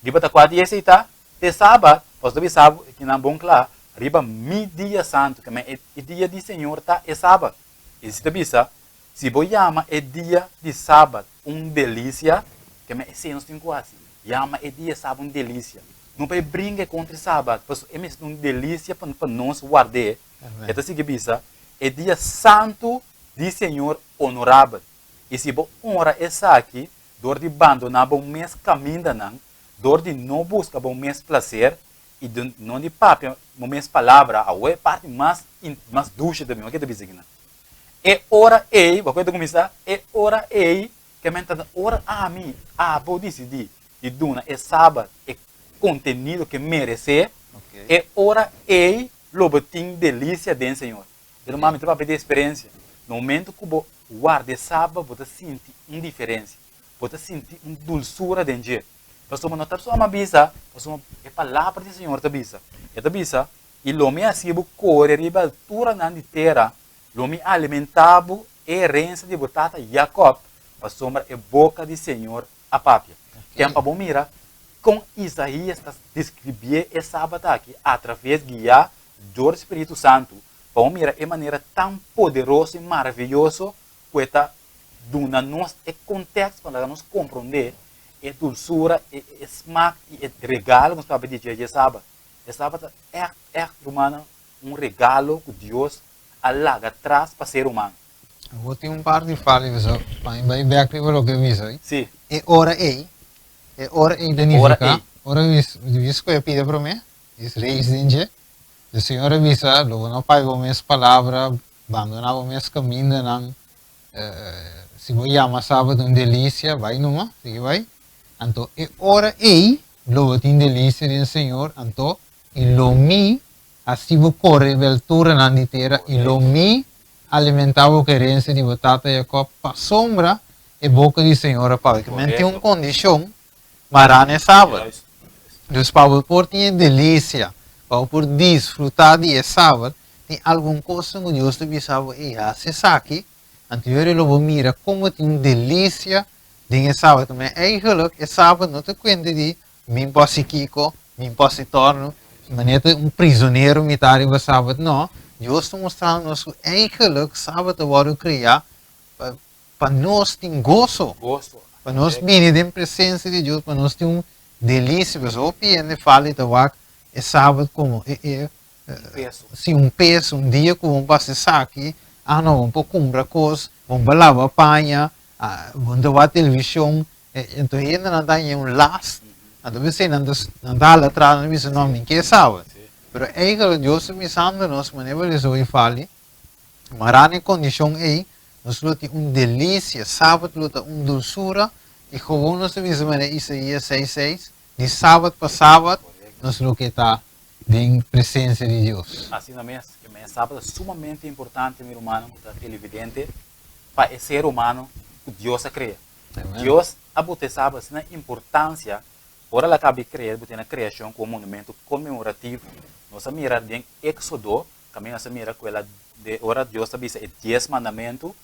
Riba ta kua dia esei ta? Te Sabat, pasobra ta bisa bo kinan bon kla, riba mi dia santu, ke men e dia di Señor ta e Sabat. I si ta bisa, Si bo yama e dia di Sabat un delisia, ke men esei nos tin ku hasi, yama e dia Sabat un delisia. No pa e bringa kontra e Sabat, pasobra e mester ta un delisia pa nos ward'é. E ta sigui bisa, E dia santu di Señor onorabel. I si bo honra esaki dor di bandoná bo mes kamindanan, dor di no buska bo mes plaser i di no di papia bo mes palabra, awor e parti mas mas dushi ta bin. Wak ke ta bisa akinan? E ora ei, wak ku e ta kuminsá? E ora ei, ke men ta ora ami, abo disidí di duna e Sabat e kontenido ke meresé, e ora ei lo bo tin delisia den Señor. Pero mami ta papia di eksperensia. Na momento ku bo warda e Sabat bo ta sinti un diferensia, bo ta sinti un dulsura den dje. Pasobra no ta soma bisa, pasobra e palabra di Señor ta bisa. E ta bisa, I lo mi hasi bo kore riba alturanan di tera, lo mi alimentá bo e herensia di bo tata Jakòb, pasobra e boka di Señor a papia. Ken pa bo mira kon Isaías ta describié e Sabat aki atraves guiá dor di Spiritu Santu, pa bo mira e manera tan poderoso i maraviyoso ku e ta duna nos e kontekst pa laga nos komprondé e dulsura, e smak i e regalo ku nos papia di dje dje Sabat. E Sabat ta ègt, ègt, rumannan, un regalo ku Dios a laga tras pa ser humano. Awor tin un par di fali bisa pa mi bai bek riba loke mi bisa. Sí. E ora ei, e ora ei ta nifiká, ora mi mi skohe pida promé, is reis den dje, e Señor a bisa, lo bo no paga bo mes palabra, bandoná bo mes kamindanan, si bo yama sabat un delisia, bai numa, sigui bai. Anto e ora ei lo bo tin delisia den Señor, anto i lo mi hasi bo kore riba e alturanan di tera, i lo mi alimentá bo ku herensia di bo tata Jakòb, pasobra e boka di Señor a papia. Ki men tin un kondishon mará na e sabat. Dus pa bo por tin e delisia, pa bo por disfrutá di e sabat, tin algun kosnan ku Dios ta bisa bo, Ey, hasi esaki, anto yori lo bo mira kon bo tin un delisia den e sabat. Men eigenlik e sabat no ta kuenta di Mi por hasi kiko, mi por hasi torno, manera ta un prizonero mi ta riba sabat. No, Dios ta mostrando nos ku eigenlijk sabat a wòrdu kreá pa nos tin goso, pa nos bini den presensia di Dios, pa nos tin un delisia. Pasobra hopi hende fala i ta wak e sabat komo e si un peso, un dia ku bo por hasi esaki, ah no, bo por kumpra kos, bo por laba paña, bo ta wak televishon. Enton hendenan ta haña un last, anto p'esei nan ta nan ta hala atras, nan ta bisa no mi ke sabe. Pero eigenlijk Dios ta bisando nos manera bo lesa hoy fali, mará na e kondishon ei nos lo tin un delisia, sabat lo ta un dulsura i gewoon nos ta bisa manera Isaías seis seis, di sabat pa sabat nos lo ke ta den presensia di Dios. Asina mes, e sabat ta sumamente importante mi rumannan ku ta televidente pa e ser humano ku Dios a krea. Dios a buta e sabat asina importansia, ora el a kaba di krea, el buta na kreashon komo un monumento konmemorativo. Nos a mira den Éksodo, kaminda nos a mira ku el a, de ora Dios a bisa e dies mandamentu,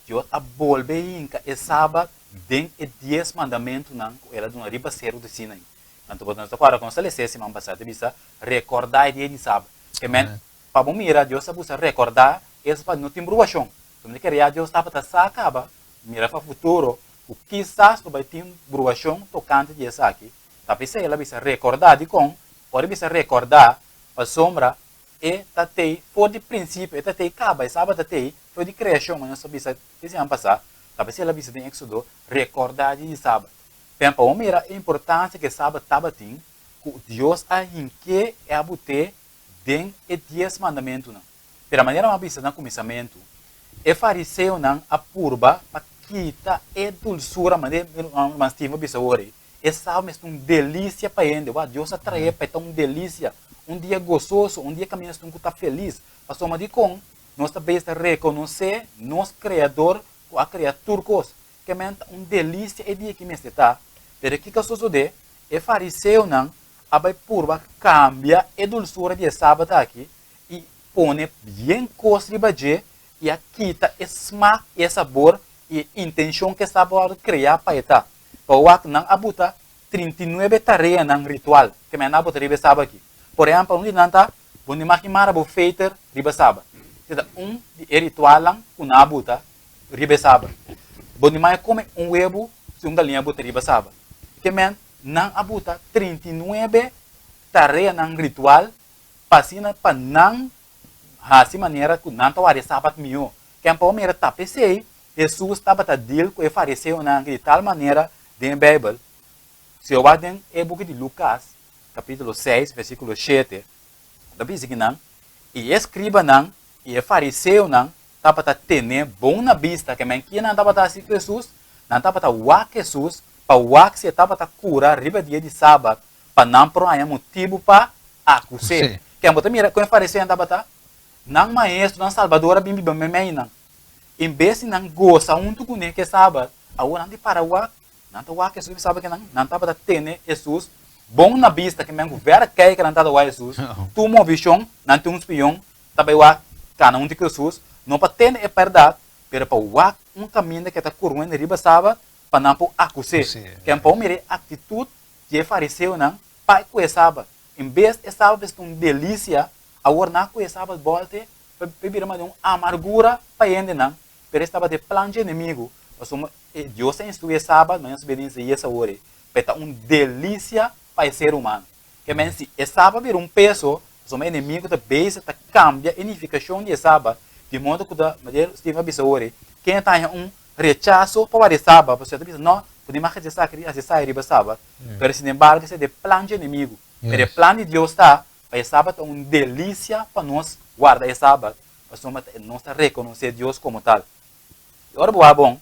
Dios a bolbe hinka e sabat den e dies mandamentunan ku el a duna riba seru di Sinai. Anto bo nos ta kòrda ku nos ta lesa e siman pasá, ta bisa, Rekordá e dia di sabat. Ke men, pa bo mira, Dios a busa rekordá es pa no tin bruashon. Pasobra mi ta kere ya Dios tabata sa kaba, mira pa futuro, ku kisas lo bai tin bruashon tokante di esaki. Ta p'esei el a bisa rekordá. Dikon? Ora e bisa rekordá, pasobra e ta tei for di prinsipio, e ta tei kaba, e sabat ta tei for di kreashon, manera nos a bisa e siman pasá. Ta p'esei el a bisa den Éksodo, Rekordá di sabat. Pen pa bo mira e importansia ku e sabat tabatin, ku Dios a hink'é i a but'é den e Dies Mandamentunan. Pero manera mi a bisa na kuminsamentu, e fariseonan a purba pa kita e dulsura, manera ruman Steven a bisa awor ei, e sabat mester un delisia pa hende. Wak, Dios a trae pa e ta un delisia, un dia gososo, un dia kaminda esun ku ta felis. Pasobra dikon nos ta bes ta rekonosé nos Kreador ku a krea tur kos? Kemen ta un delisia e dia ki mester ta. Pero kiko a sosodé? E fariseonan a bai purba kambia e dulsura di e sabat aki i pone bien kos riba dje i a kita e smak i e sabor i e intenshon ku e sabat wòrdu kreá pa e ta. Pa wak nan a buta 39 tareanan ritual ke men a buta riba e sabat aki. Por ehèmpel, un di nan ta, Bo no mag mara bo feter riba sabat. Esei ta un di e ritualnan ku nan a buta riba e sabat. Bo no mag kome un webu si un galiña buta riba sabat. Ke men nan a buta 39 tareanan ritual pa asina pa nan hasi manera ku nan ta wak e sabat mihó. Ken por mira ta p'esei Hesus tabata deal ku e fariseonan di tal manera den e Beibel. Si bo wak den e buki di Lukas kapítulo 6 versíkulo 7 ta bisa ki nan, I e eskribanan i e fariseonan tabata tene bon na bista ke men kinan tabata hasi ku Hesus, nan tabata wak Hesus pa wak si e tabata kura riba dia di sabat pa nan por haña motibu pa akus'é. Ken bo ta mira kon e fariseonan tabata? Nan maestro, nan salbador a bin biba meimei nan. En bes di nan gosa huntu kuné ku e sabat, awor nan di para wak, nan ta wak Hesus i sabe ke nan, nan tabata tene Hesus bon na bista, ke men ku vera kei ke nan tabata wak Hesus, tur movishon nan tin un spion ta bai wak kana huntu ku Hesus, no pa tene e bèrdat, pero pa wak un kaminda ke ta kurwende riba sabat pa nan por akus'é. Ken por mira e aktitut di e fariseonan pa ku e sabat. En bes e sabat mester ta un delisia, awor nan a ku e sabat bòlte pa bira manera un amargura pa hendenan, pero es tabata e plan dje enemigu, pasobra e Dios a instruí e sabat, mañana nos bini Isaías awor ei, pa e ta un delisia pa e ser humano. Ke men si e sabat bira un peso, pasobra e enemigu ta bezig ta kambia e nifikashon di e sabat, di modo ku ta, manera Steven a bisa awor ei, ken ta haña un rechaso pa wak di sabat, pasobra ta bisa, no, bo tin mag hasi esaki, hasi esaki riba sabat, pero sinembargo esei ta e plan dje enemigu. Pero e plan di Dios ta pa e sabat ta un delisia pa nos warda e sabat, pasobra nos ta rekonosé Dios komo tal. I ora bo wak bon,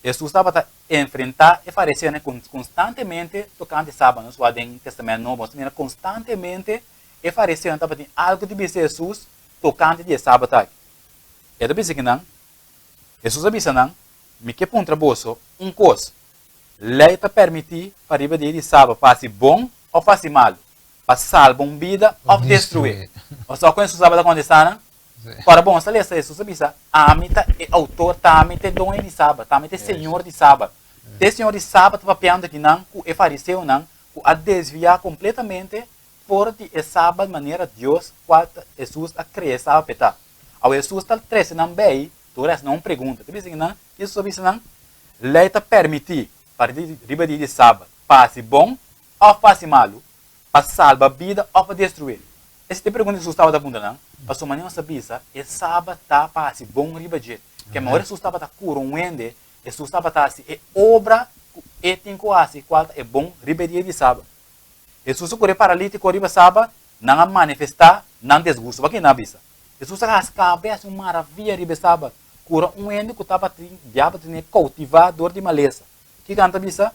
Hesus tabata enfrentá e fariseonan konstantemente tokante sabat. Nos wak den Tèstamènt Nobo, nos ta mira konstantemente e fariseonan tabatin algu di bisa Hesus tokante di e sabat aki. E ta bisa kinan, Hesus a bisa nan, Mi ke puntra boso un kos, Lei ta permití pa riba dia di Saba pa hasi bon òf hasi malu, pa salba un bida òf destruí? Bo sa kon Hesus tabata kontestá nan? Ora bo sa lesa, Hesus a bisa, Ami ta e outor, ta ami ta e doño di Saba, ta ami ta e Señor di Saba. Ta e Señor di Saba ta papiando aki nan ku e fariseonan ku a desviá kompletamente for di e Saba manera Dios kual ta Hesus a krea e Saba pa e ta. Awe Hesus ta trese nan bei Tur es na un pregunta. Ta bisa nan, Jesus a bisa nan, Lei ta permití pa riba dia di Sabat pa hasi bon òf pa hasi malu, pa salba bida òf pa destruí? Esei ta e pregunta Jesus tabata puntra nan, pasobra manera nos ta bisa, e Sabat ta pa hasi bon riba dje. Kema ora Jesus tabata kura un hende, Jesus tabata hasi e obra ku e tin ku hasi, kual ta e bon riba e dia di Sabat. Jesus a kura e paralítiko riba Sabat, nan a manifestá nan desgusto. Pakiko nan a bisa? Hesus a hasi kabes un maravia riba e sabat, kura un hende ku tabatin diabel tene koutivá dor di malesa. Kiko nan ta bisa?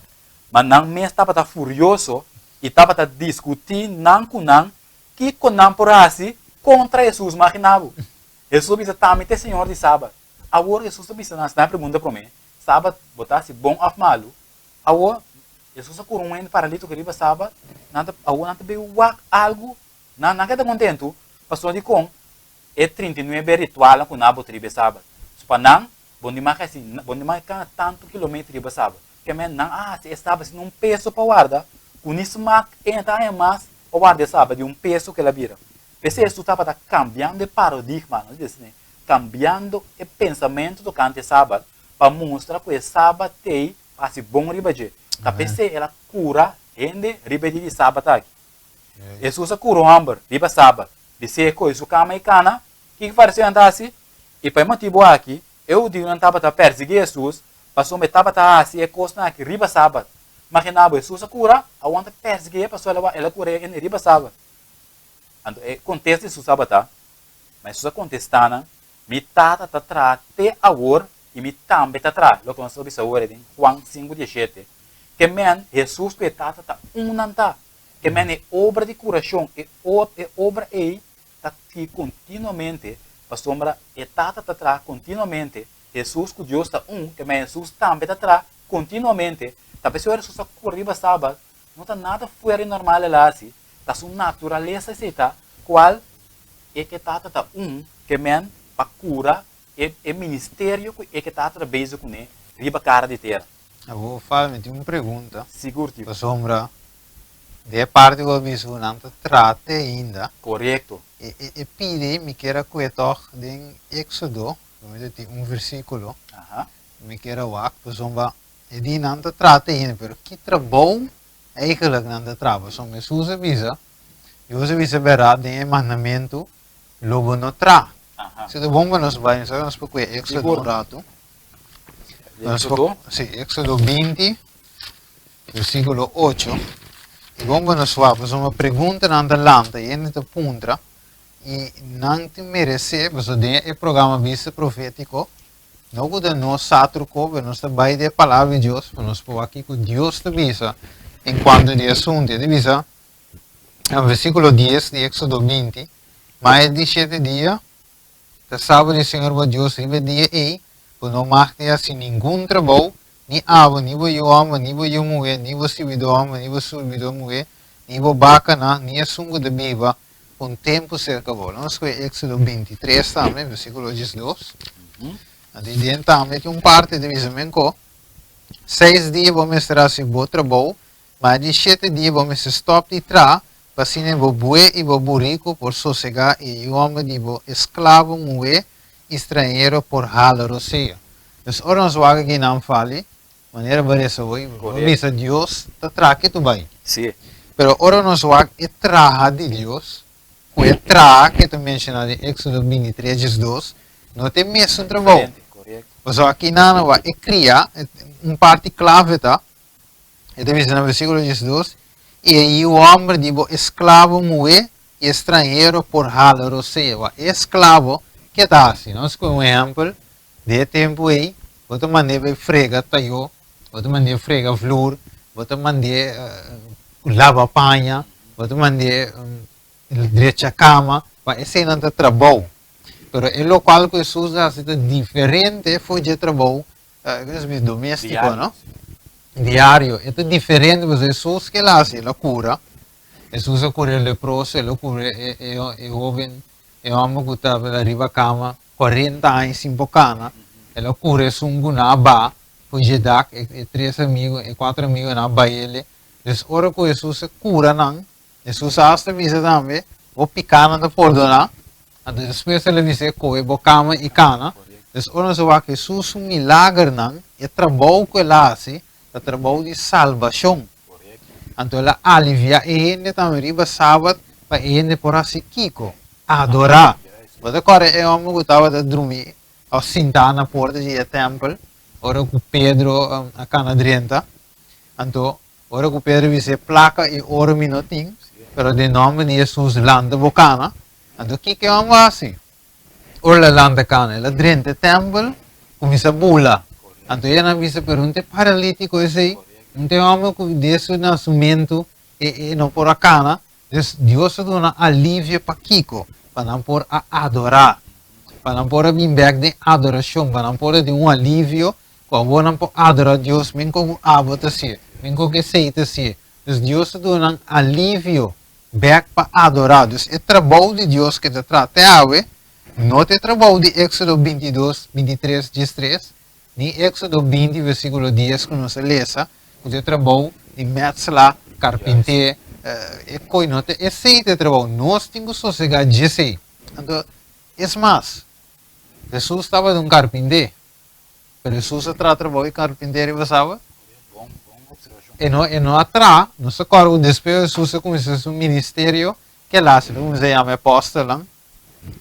Ma nan mes tabata furioso i tabata diskutí nan ku nan kiko nan por hasi kontra Hesus. Maginá bo! Hesus a bisa, T'ami ta e Señor di sabat. Awor Hesus a bisa nan, si nan a pregunta promé, Sabat bo ta hasi bon òf malu. Awor, Hesus a kura un hende paralítiko riba Sabat, nan ta, awor nan ta bin wak algu, nan nan keda kontentu, pasobra dikon e 39 ritualnan ku nan a bota riba e Sabat. So pa nan, bo no mag hasi, bo no mag kana tantu kilometer riba Sabat. Keme nan a hasi e Sabat asina un peso pa warda, ku ni smak e no ta haña mas pa warda e Sabat di un peso ku el a bira. P'esei Hesus tabata kambiando e paradigma, nos di asina, kambiando e pensamentu tokante e Sabat pa mustra ku e Sabat t'ei pa hasi bon riba dje. Ta p'esei el a kura hende riba e dia di Sabat aki. Hesus a kura un hòmber riba Sabat, bis'é kohe su kama i kana. Kiko fariseonan ta hasi? I pa e motibu aki, e hudiunan tabata persiguí Hesus pasobra e tabata hasi e kosnan aki riba Sabat. Imaginá bo, Hesus a kura, awor nan ta persiguié pasobra el a kura e hende riba Sabat. Anto e kontesta di Hesus tabata, Ma Hesus a kontestá nan, Mi Tata ta traha te awor i mi tambe ta traha. Loke nos ta bisa awor den Juan sinku dieshete. Ke men Hesus ku e Tata ta un nan ta. Ke men e obra di kurashon, e e obra ei ta sigui kontinuamente pasobra e Tata ta traha kontinuamente, Hesus ku Dios ta un, ke men Hesus tambe ta traha kontinuamente. Ta p'esei ora Hesus a kura riba Sabat, no ta nada fuera di normal el a hasi, ta su naturalesa esei ta, kual e ke Tata ta un, ke men pa kura e e ministerio ku e ke Tata ta bezig kuné riba kara di tera. Awor Fabio mi tin un pregunta. Sigur tio. Pasobra di e parti ku a bisa ku nan ta trate ainda. Korekto. E e e pidi mi kier a kue tòg den Éxodo, mi ta tin un versíkulo. Mi kier a wak pasobra e di nan ta trate ainda pero ki trabou eigenlijk nan ta traha? Pasobra Hesus a bisa, Dios a bisa bèrdat den e mandamentu lo bo no traha. Si ta bon pa nos bai, nos nos por kue Éxodo un ratu. Éxodo? Si, Éxodo 20, versíkulo 8. E bon pa nos wak, pasobra preguntanan ta lanta i hende ta puntra i nan tin meresé, pasobra den e programa Bista Profétiko, No ku ta nos sa tur kos, pero nos ta bai di e Palabra di Dios pa nos por wak kiko Dios ta bisa en kuanto di e asuntu. E ta bisa na versíkulo dies di Éksodo 20, Ma e di shete dia ta Sabat di Señor bo Dios, riba e dia ei bo no mag di hasi ningun trabou, ni abo, ni bo yu hòmber, ni bo yu muhé, ni bo sirbidó hòmber, ni bo sirbidó muhé, ni bo bakanan, ni esun ku ta biba un tempu serka bo. Nos kohe Éksodo 23 tambe, versíkulo 12. Anto den tambe tin un parti ta bisa men ko, seis dia bo mester hasi bo trabou, ma e di shete dia bo mester stòp di traha, pa asina bo bué i bo buriku por sosegá i e yu hòmber di bo esklabo muhé i strañero por hala rosea. Dus ora nos wak aki nan fali, Manera bo resa hoy, bo bisa Dios ta traha ke tu bai. Sí. Pero ora nos wak e traha di Dios, ku e traha ke ta menshona den Éxodo 23 diesdos, no ta e mesun trabou. Diferente, korekto. Pasobra aki nan a wak e kria, un parti klave ta, e ta bisa na versíkulo 12, I e yiu hòmber di bo esklabo muhé i e stranhero por hala rosea. Wak e esklabo, ke ta hasi? Nos kohe un ehèmpel, Den e tempu ei, bo ta mand'é bai frega tayó, bo ta mand'é frega vloer, bo ta mand'é laba paña, bo ta mand'é drecha kama, pa eseinan ta trabou. Pero e lokual ku Hesus a hasi ta diferente for dje trabou doméstiko, no? Diario. E ta diferente pasobra Hesus ke el a hasi? El a kura. Hesus a kura e leproso, el a kura e hóben, e hòmber ku tabata riba kama. 40 aña sin por cana, el a cura esun cu nan a ba for dje dak, e tres amigo, e cuatro amigo nan a bai ele. Dus ora cu Hesus a cura nan, Hesus a hasta bisa tambe, bo picanan ta pordona, anto despues el a bisa coge bo cama y cana. Dus ora nos a wak Hesus su milagernan, e trabou cu el a haci, ta trabou di salbacion. Anto el a alivia e hende tambe riba sabat pa e hende por hasi kiko? Adorá. Bo ta kòrda e hòmber ku tabata drumí òf sintá na porta di e tèmpel ora ku Pedro a kana drenta? Anto, ora ku Pedro bis'é, Plaka i oro mi no tin, pero den nòmber di Hesus lanta bo kana. Anto, kiko e hòmber a hasi? Ora el a lanta kana, el a drenta e tèmpel, kuminsá bula. Anto e nan bisa, Pero un ta e paralítiko esei? Un ta e hòmber ku den su nasimentu e no por a kana? Dus Dios a duna alivio pa kiko? Pa nan por a adorá, pa nan por a bin bèk den adorashon, pa nan por a tin un alivio. Ku awor nan por adorá Dios men kon ku abo ta hasié, men kon ku esei ta hasié. Dus Dios ta duna nan alivio bèk pa adorá. Dus e trabou di Dios ku e ta traha te awe no ta e trabou di Éksodo bintidos, bintitres, diestres, ni Éksodo binti versíkulo dies ku nos a lesa, ku ta e trabou di mètsla, karpinté, e koi no ta esei ta e trabou. Nos tin ku sosegá djesei. Anto, es mas, Hesus tabata un karpinté. Pero Hesus a traha trabou di karpinté riba Sabat? E no, e no a traha. Nos ta kòrda ku despues Hesus a kuminsá su ministerio, ke el a hasi? El a kuminsá yama e apòstelnan.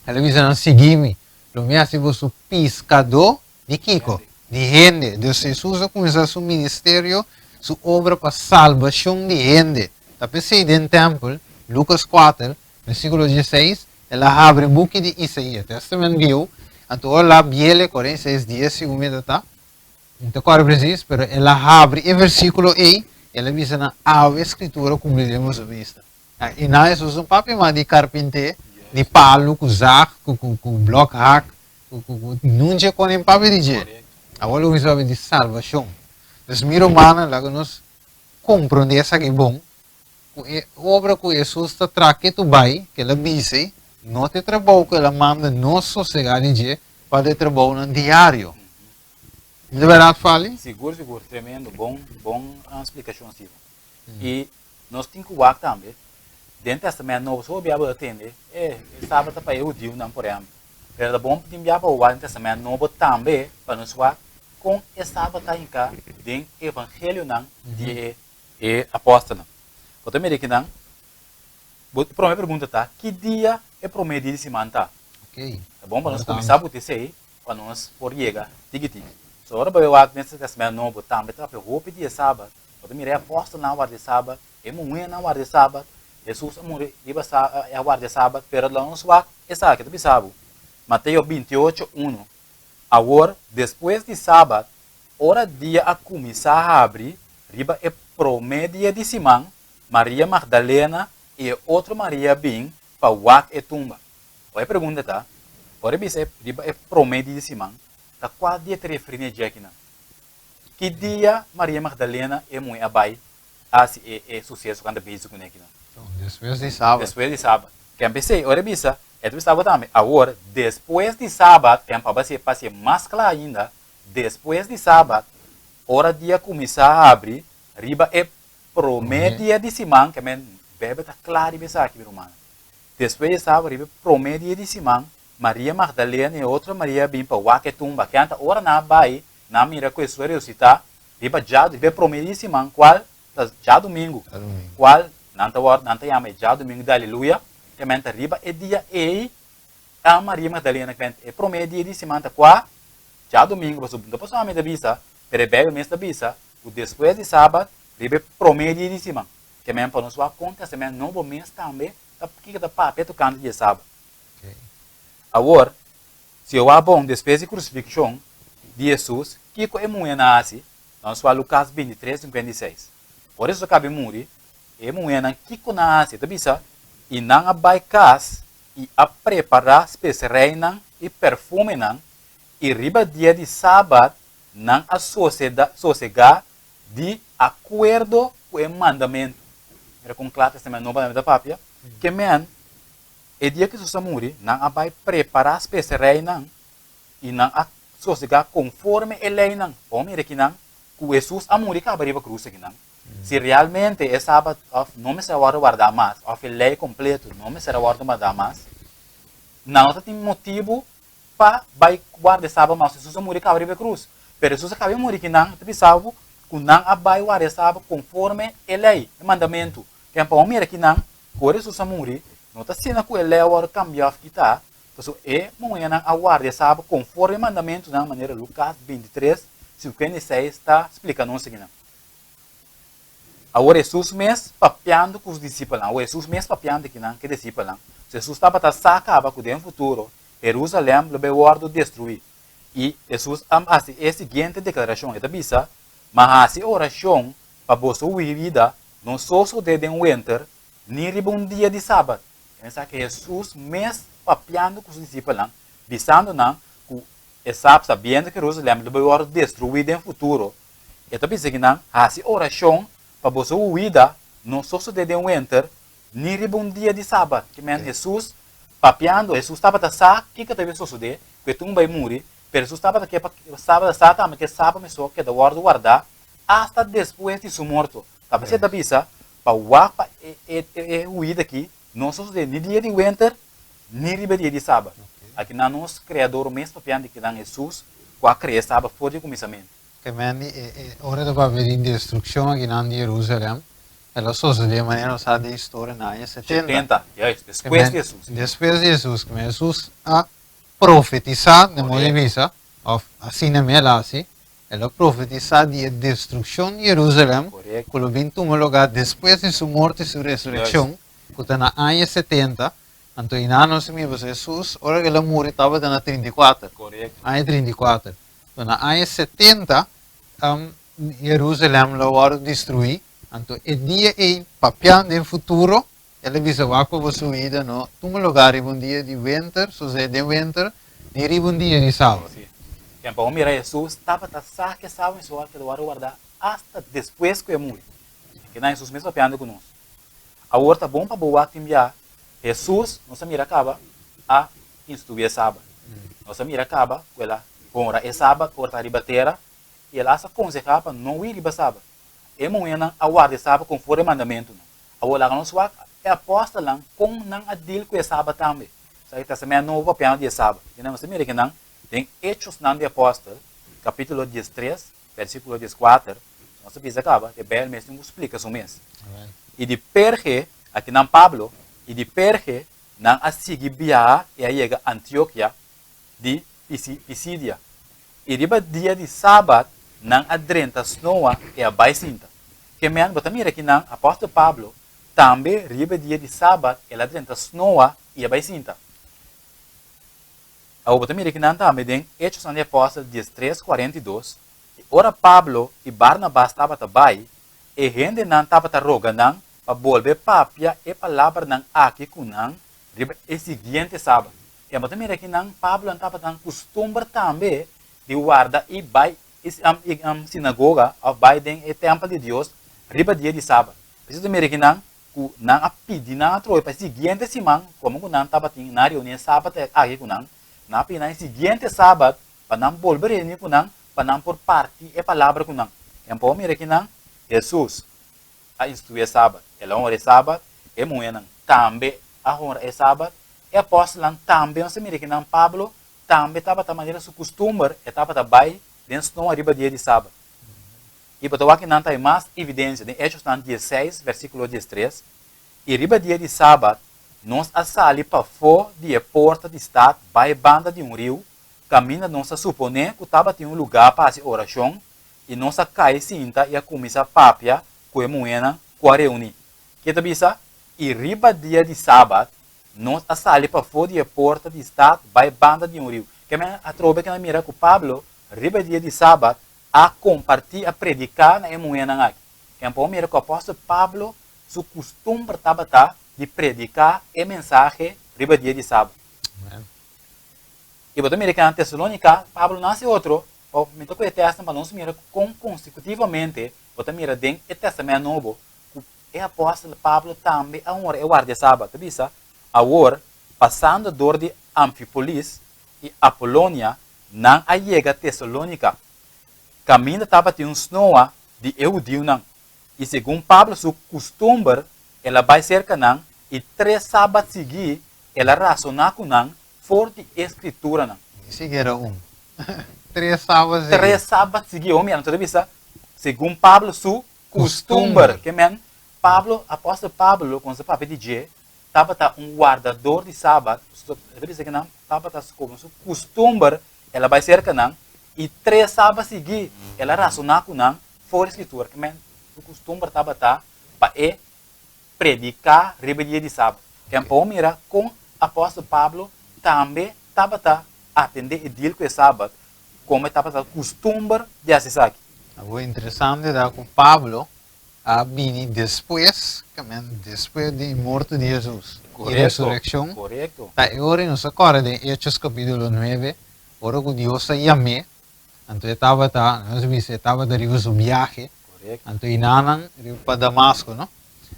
El a bisa nan, Sigui mi, lo mi hasi boso piskadó di kiko? Di hende. Dus Hesus a kuminsá su ministerio, su obra pa salbashon di hende. Ta p'esei den tèmpel, Lukas kuater, Versíkulo dieseis, El a habri buki di Isaías, Tèstamènt Bieu, anto ora el a biel e kuarenta i seis dia segun mi ta ta, mi ta kòrda presis, pero el a habri e versíkulo ei, el a bisa nan, Awe e Skritura kumpli den boso bista. I nan Hesus no papia mas di karpinté, di palu ku zag, ku ku ku blòk hak, ku ku ku nunca e konen papia di dje. Awor lo kuminsá papia di salbashon. Dus mi rumannan, laga nos komprondé esaki bon, Ku e obra ku Hesus ta traha ketu bai, ku el a bisa, no ta e trabou ku el a manda nos sosegá di dje pa ta e trabounan diario. Mi ta bèrdat, Fali? Sigur, sigur. Tremendo. Bon, bon splikashon, Steven. I nos tin ku wak tambe, den Tèstamènt Nobo, so bia bo ta tende, e, e sabat ta pa e hudiunan, por ehèmpel. Pero ta bon tin bia pa bo wak den Tèstamènt Nobo tambe, pa nos wak kon e sabat ta hinká den evangelionan di e E apòstelnan. Bo ta mira kinan? Bo promé pregunta ta, ki dia e promé dia di siman ta? Ta bon pa nos kuminsá buta esei pa nos por yega tiki tiki. So ora bo wak den Tèstamènt Nobo tambe ta papia hopi di e Sabat. Bo ta mira e apòstelnan a warda e Sabat, e muhénan a warda e Sabat, Hesus a muri riba a warda e Sabat, pero laga nos wak esaki ta bisa bo, Mateo bintiocho, uno, Awor, despues di Sabat, Ora dia a kuminsá habri riba e promé dia di siman, Maria Magdalena i e otro Maria bin pa wak e tumba. Ora e pregunta ta, ora e bisa riba e promé dia di siman, ta kua dia ta referí na e dje akinan? Ki dia Maria Magdalena e muhé a bai hasi e e suseso ku nan ta bezig kuné akinan? Despues di sabat. Despues di sabat. Ken p'esei, ora e bisa, e ta bisa bo tambe, awor, despues di sabat, ken pa pa hasié mas kla ainda, Despues di Sabat, ora dia kuminsá habri, riba e promé dia di siman, ke men Beibel ta kla riba esaki, mi rumannan. Despues di Sabat, riba e promé dia di siman, Maria Magdalena i e otro Maria a bin pa wak e tumba. Ke anta ora nan a bai, nan a mira ku Hesus a resusitá riba djadumingu, riba e promé dia di siman, kual ta djadumingu, kual nan ta wòrdu, nan ta yama e djadumingu di Aleluya, ke men ta riba e dia ei, ta Maria Magdalena ke men e promé dia di siman ta kua Djadumingu, pasobra no pasobra ami ta bisa, pero e Beibel mes ta bisa ku despues di Sabat riba e promé dia di siman. Ke men pa nos wak kon Tèstamènt Nobo mes tambe ta kiko ta papia tokante di e Sabat. Awor, si e wak bon, despues di krusifikshon di Hesus, kiko e muhénan a hasi? Nos wak Lukas bintitres, sinkuenta i seis. Ora Hesus a kaba di muri, e muhénan kiko nan a hasi? E ta bisa, I nan a bai kas i a prepará spesereinan i perfumenan i riba dia di Sabat nan a sosegá di akuerdo ku e mandamentu. Mira kon kla Tèstamènt Nobo ta papia. Ke men, e dia ku Hesus a muri, nan a bai prepará spesereinan i nan a sosegá konforme e leinan. Bo mira kinan ku Hesus a muri kaba riba krus akinan. Si realmente e Sabat òf no mester a wòrdu wardá mas, òf e lei kompleto no mester a wòrdu wardá mas, nan no ta tin motibu pa bai warda e Saba mas. Hesus a muri kaba riba e krus. Pero Hesus a kaba di muri ki nan ta bisa bo ku nan a bai warda e Saba konforme e lei, e mandamentu. Ken pa bo mira ki nan, ku ora Hesus a muri, no ta asina ku e lei a wòrdu kambia òf kitá, pasobra e muhénan a warda e Saba konforme e mandamentunan, manera Lukas bintitres, 56 ta splika nos akinan. Awor Hesus mes papiando ku su disipelnan, awor Hesus mes papiando akinan ku e disipelnan, Hesus tabata sa kaba ku den futuro Herusalèm lo bai wòrdu destruí. I Hesus a hasi e siguiente deklarashon, e ta bisa, Ma hasi orashon pa boso huida no sosodé den wenter ni riba un dia di sabat. E mensahe ku Hesus mes papiando ku su disipelnan, bisando nan ku. E sab, sabiendo ku Jerusalèm lo bai wòrdu destruí den futuro, e ta bisa kinan, Hasi orashon pa boso huida no sosodé den wenter ni riba un dia di sabat. Ke men Hesus papiando, Hesus tabata sa kiko ta bai sosodé, ku e tun bai muri, pero Hesus tabata ke pa tabata sa tambe ku e sabat mester keda wòrdu wardá asta despues di su morto. Ta p'esei e ta bisa pa wak pa e huida aki no sosodé ni dia di wenter ni riba dia di sabat. Aki nan nos Kreador mes papiando di kinan Hesus ku a krea sabat for di kuminsamentu. Ke men di e ora ta papia di destrukshon akinan di Jerusalem, el a sosodé manera nos sa den historia na aña 70. 70, juist, despues di Hesus. Despues di Hesus, ke men Hesus a profetisá, den modo di bisa, òf asina mi el a hasi, el a profetisá di e destrukshon di Jerusalem ku lo bin tuma lugá despues di su morto i su resurekshon, ku ta na aña 70. Anto i nan nos mira pasobra Hesus ora ku el a muri tabata na 34, aña 34. Anto na aña 70 Jerusalem lo wòrdu destruí. Anto e dia ei papiá den futuro el a bisa wak pa boso huida no tuma lugá riba un dia di wenter, sosé den wenter, ni riba un dia di sabat. Sí. Tempu a mira Hesus tabata sa ku e sabat mester wòrdu keda wòrdu wardá asta despues ku e muri. Kinan Hesus mes papiando ku nos. Awor ta bon pa bo wak tin bia Hesus, nos a mira kaba, a instruí e sabat. Nos a mira kaba ku el a honra e sabat ora ta riba tera i el a hasta konsehá pa no hui riba sabat. E muhénan a warda e sabat konforme e mandamentunan. Awor laga nos wak e apòstelnan kon nan a dil ku e sabat tambe. Sa e Tèstamènt Nobo papiando di e sabat. I nos ta mira kinan den Hechosnan di Apòstel, kapítulo 13, Versíkulo 14, Nos a bisa kaba, e Bijbel mes tin ku splika su mes. I di Perge, akinan Pablo, i di Perge nan a sigui biaha i a yega Antiokia di Pisidia. I riba dia di sabat nan a drenta snoa i a bai sinta. Ke men, bo ta mira akinan apòstel Pablo tambe riba dia di sabat el a drenta snoa i a bai sinta. Awor bo ta mira kinan tambe den Hechosnan di Apòstel 13, 42, I ora Pablo i Barnabas tabata bai, e hendenan tabata roga nan pa bolbe papia e palabranan aki ku nan riba e siguiente sabat. I bo ta mira kinan Pablo nan tabata nan kustumber tambe di warda i bai sinagoga òf bai den e tèmpel di Dios riba dia di sabat. P'esei bo ta mira kinan ku nan a pidi nan atrobe pa e siguiente siman, komo ku nan tabatin nan reunion e sabat aki ku nan, nan a pidi nan e siguiente sabat pa nan bolbe reuni ku nan pa nan por parti e palabra ku nan. En por mira kinan Hesus a instruí e sabat, el a honra e sabat, e muhénan tambe a honra e sabat, e apòstelnan tambe, nos ta mira kinan Pablo tambe tabata manera su kustumber, e tabata bai den snoa riba dia di sabat. I bo ta wak nan ta e mas evidensia den Hechosnan 16, versíkulo 13, I riba dia di sabat nos a sali pafó di e porta di stat bai banda di un riu, kaminda nos a suponé ku tabatin un lugá pa hasi orashon, i nos a kai sinta i a kuminsá papia ku e muhénan ku a reuní. Ke ta bisa? I riba dia di sabat nos a sali pafó di e porta di stat bai banda di un riu. Ke men atrobe ke nan mira ku Pablo riba e dia di sabat a kompartí, a prediká na e muhénan aki. Ken por mira ku apòstel Pablo su kustumber tabata di prediká e mensahe riba dia di sabat. I bo ta mira ku na Tesalónika Pablo no hasi otro, pa mi ta ku e tèstnan pa nos mira kon konsekutivamente bo ta mira den e Tèstamènt Nobo ku e apòstel Pablo tambe a honra e warda e sabat. Ta bisa, Awor, pasando dor di Amfipolis i Apolonia, Nan a yega Tesalónika, kaminda tabatin un snoa di e hudiunan, i segun Pablo su kustumber el a bai serka nan i tres sabat siguí el a rasoná ku nan for di e Skrituranan. Ni sikiera un. Tres sabat siguí. Tres sabat siguí. Omi, anto ta bisa, segun Pablo su kustumber. Ke men, Pablo, apòstel Pablo, ku nos ta papia di dje, tabata un wardador di sabat, e ta bisa ku nan tabata komo su kustumber, el a bai serka nan i tres sabat siguí el a rasoná ku nan for di Skritura. Ke men su kustumber tabata pa e prediká riba e dia di sabat. Ken por mira kon apòstel Pablo tambe tabata atendé e dil ku e sabat komo e tabata kustumber di hasi esaki. Algu interesante ta ku Pablo a bini despues, kamen despues di morto di Hesus i resurekshon, ta e ora nos a kòrda den Hechos kapítulo 9, Ora ku Dios a yam'é, anto e tabata, nos bisa, e tabata riba su biahe, anto inanan riba pa Damasco, no?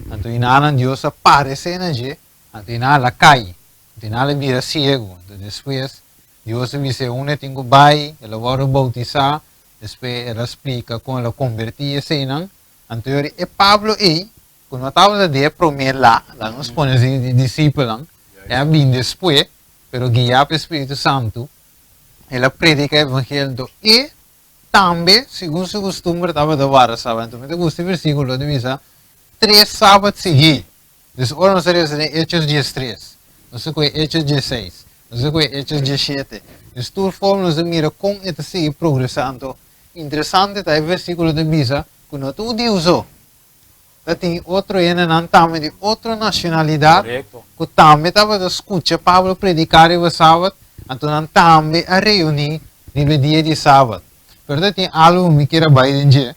Anto inanan Dios a paresé na dje, anto inan el a kai, anto inan el a bira siegu. Anto despues Dios a bis'é unda e tin ku bai, el a wòrdu boutisá, despues el a splika kon el a kombertí eseinan. Anto yori e Pablo ei, ku no tabata di e promé la, laga nos pone así, di disipelnan, e a bin despues, pero guiá pa e Spiritu Santu, el a prediká e evangelio. Anto e tambe, segun su kustumber, tabata warda sabat. Anto mi ta gusta e versíkulo di bisa, Tres sabat siguí. Dus ora nos ta resa den Hechos diestres, nos ta kohe Hechos diesseis, nos ta kohe Hechos diesshete. Dus tur forma nos ta mira kon e ta sigui progresá. Anto, interesante ta e versíkulo ta bisa ku no ta hudiu so, ta tin otro hendenan tambe di otro nashonalidat ku tambe tabata skucha Pablo prediká riba sabat, anto nan tambe a reuní riba e dia di sabat. Pero ta tin algu ku mi kier a bai den dje,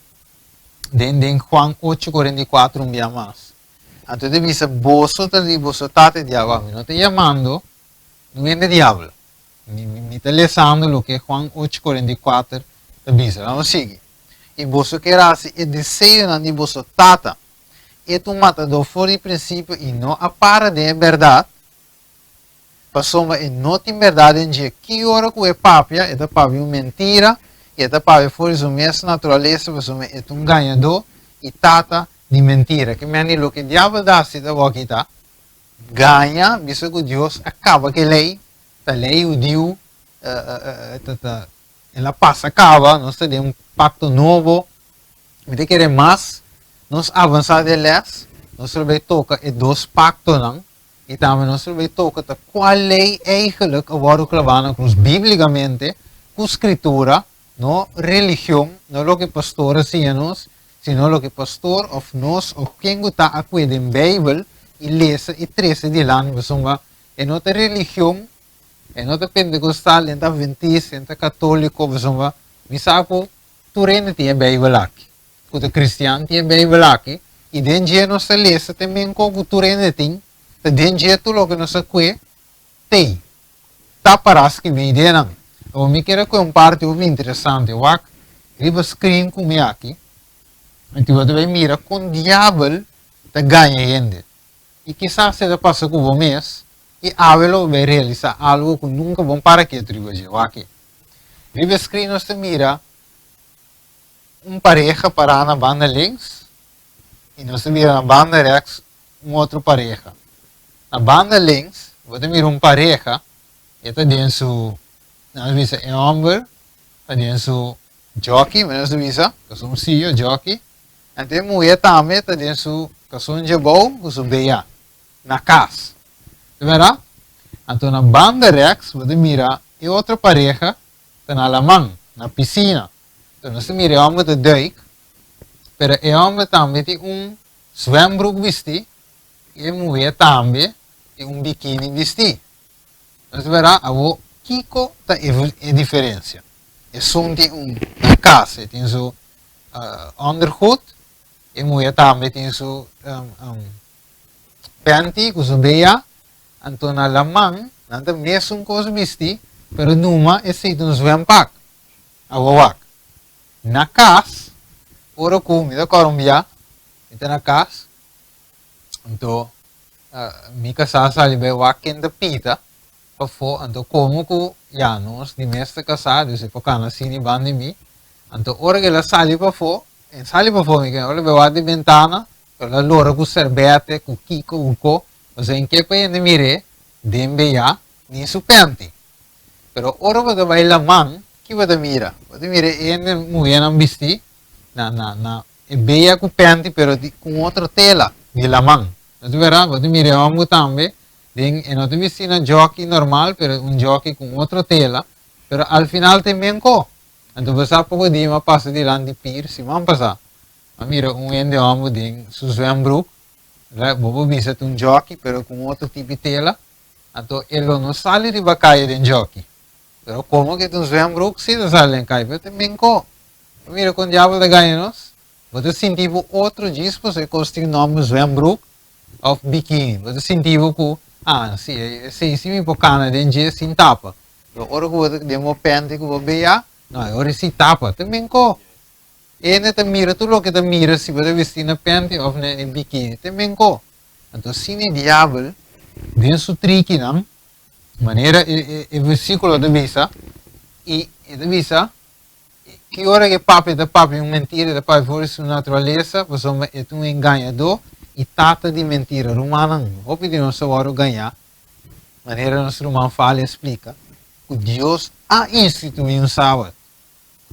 den den Juan ocho 44 un bia mas. Anto e ta bisa, Boso ta di boso tata e diabel, mi no ta yamando un hende diabel. Mi, mi ta lesando loke Juan ocho 44 ta bisa. Lanos sigui. I boso kier hasi e deseonan di boso tata. E ta un matadó for di prinsipio i no a para den e bèrdat, pasobra e no tin bèrdat den dje. Ki ora ku e papia, e ta papia un mentira i e ta papia for di su mes naturalesa, pasobra e ta un gañadó i tata di mentira. Ke men di loke diabel ta hasi ta wòki ta gaña, bisa ku Dios a kaba ku e lei, ta lei hudiu ta ta el a pasa kaba, nos ta den un pakto nobo. Mi ta kere mas nos avansá den lès, nos lo bai toka e dos paktonan i tambe nos lo bai toka ta kua lei eigenlijk a wòrdu klabá na krus bíblikamente ku Skritura, no religion, no loke pastor a siña nos, sino loke pastor òf nos òf ken ku ta a kue den Beibel i lesa i trese dilanti pasobra e no ta religion, e no ta pentekostal, e no ta adventista, e no ta katoliko, pasobra mi sa ku tur hende tin e Beibel aki, ku ta kristian tin e Beibel aki, i den dje nos ta lesa te menko ku tur hende tin, ta den dje tur loke nos a kue tei ta para skibi ideanan. Awor mi kere kue un parti hopi interesante, wak riba screen ku mi aki, anto bo ta bai mira kon diabel ta gaña hende. I kisas e ta pasa ku bo mes i awe lo bo bai realisa algu ku nunka bo para ketu riba dje. Wak aki. Riba e screen nos ta mira un pareha pará na banda links i nos ta mira na banda rèks un otro pareha. Na banda links bo ta mira un pareha e ta den su, nan bisa e hòmber ta den su jòki, nos ta bisa, kasoncillo, jòki, anto e muhé tambe ta den su kason djebou ku su bea na kas. Ta bèrdat? Anto na banda rèks bo ta mira e otro pareha ta na laman, na pisina. Anto nos ta mira e hòmber ta dùik, pero e hòmber tambe tin un zwembroek bistí i e muhé tambe tin un bikini bistí. Nos ta bira awor kiko ta e diferensia. Esun tin un na kas, e tin su ondergoed, e muhé tambe tin su panty ku su bea, anto na laman nan ta mesun kos bistí, pero numa esei ta un zwempak. Awor wak, na kas, ora ku mi ta kòrda un bia, mi ta na kas, anto mi kasá sali bai wak ken ta pita pafó, anto komo ku ya nos di mes ta kasá, dus e por kana asina i banda di mi, anto ora ku el a sali pafó, el sali pafó mi ora el bai wak di bentana, el a lora ku serbete, ku kiko, ku ko, pasobra en ke pa hende mir'é den beyá ni su pènti. Pero ora bo ta bai laman, ki bo ta mira? Bo ta mira e hende muhénan bistí na na na e beya ku pènti pero di ku un otro tela di laman. No ta bèrdat? Bo ta mira e hòmber tambe den e no ta bistí na jòki normal pero un jòki ku un otro tela, pero al final ta e menko. Anto bo sa poko dia mi a pasa dilanti pir siman pasá, mi a mira un hende hòmber den su zwèmbruk, bo por bisa ta un jòki pero ku un otro tipo di tela. Anto e lo no sali riba kaya den joki. Pero komo ke ta un zwembroek si ta sali den kaya. Pero ta menko. Bo mira kon diabel ta gaña nos. Bo ta sinti bo otro djis pasobra e kos tin nòmber zwembroek òf bikini. Bo ta sinti bo ku, ah, si, esei si mi por kana den dje sin tapa. Pero ora ku bo ta den bo pènti ku bo bea, no, e ora si tapa. Ta menko. Hende ta mira tur loke ta mira si bo ta bisti na pènti òf na e bikini. Ta menko. Anto asina e diabel den su trikinan, manera e versíkulo ta bisa, i e ta bisa, Ki ora ku e papia ta papia un mentira, e ta papia for di su naturalesa, pasobra e ta un engañadó i tata di mentira. Rumannan, hopi di nos ta wòrdu gañá, manera nos ruman Fali a splika, ku Dios a instituí un sabat.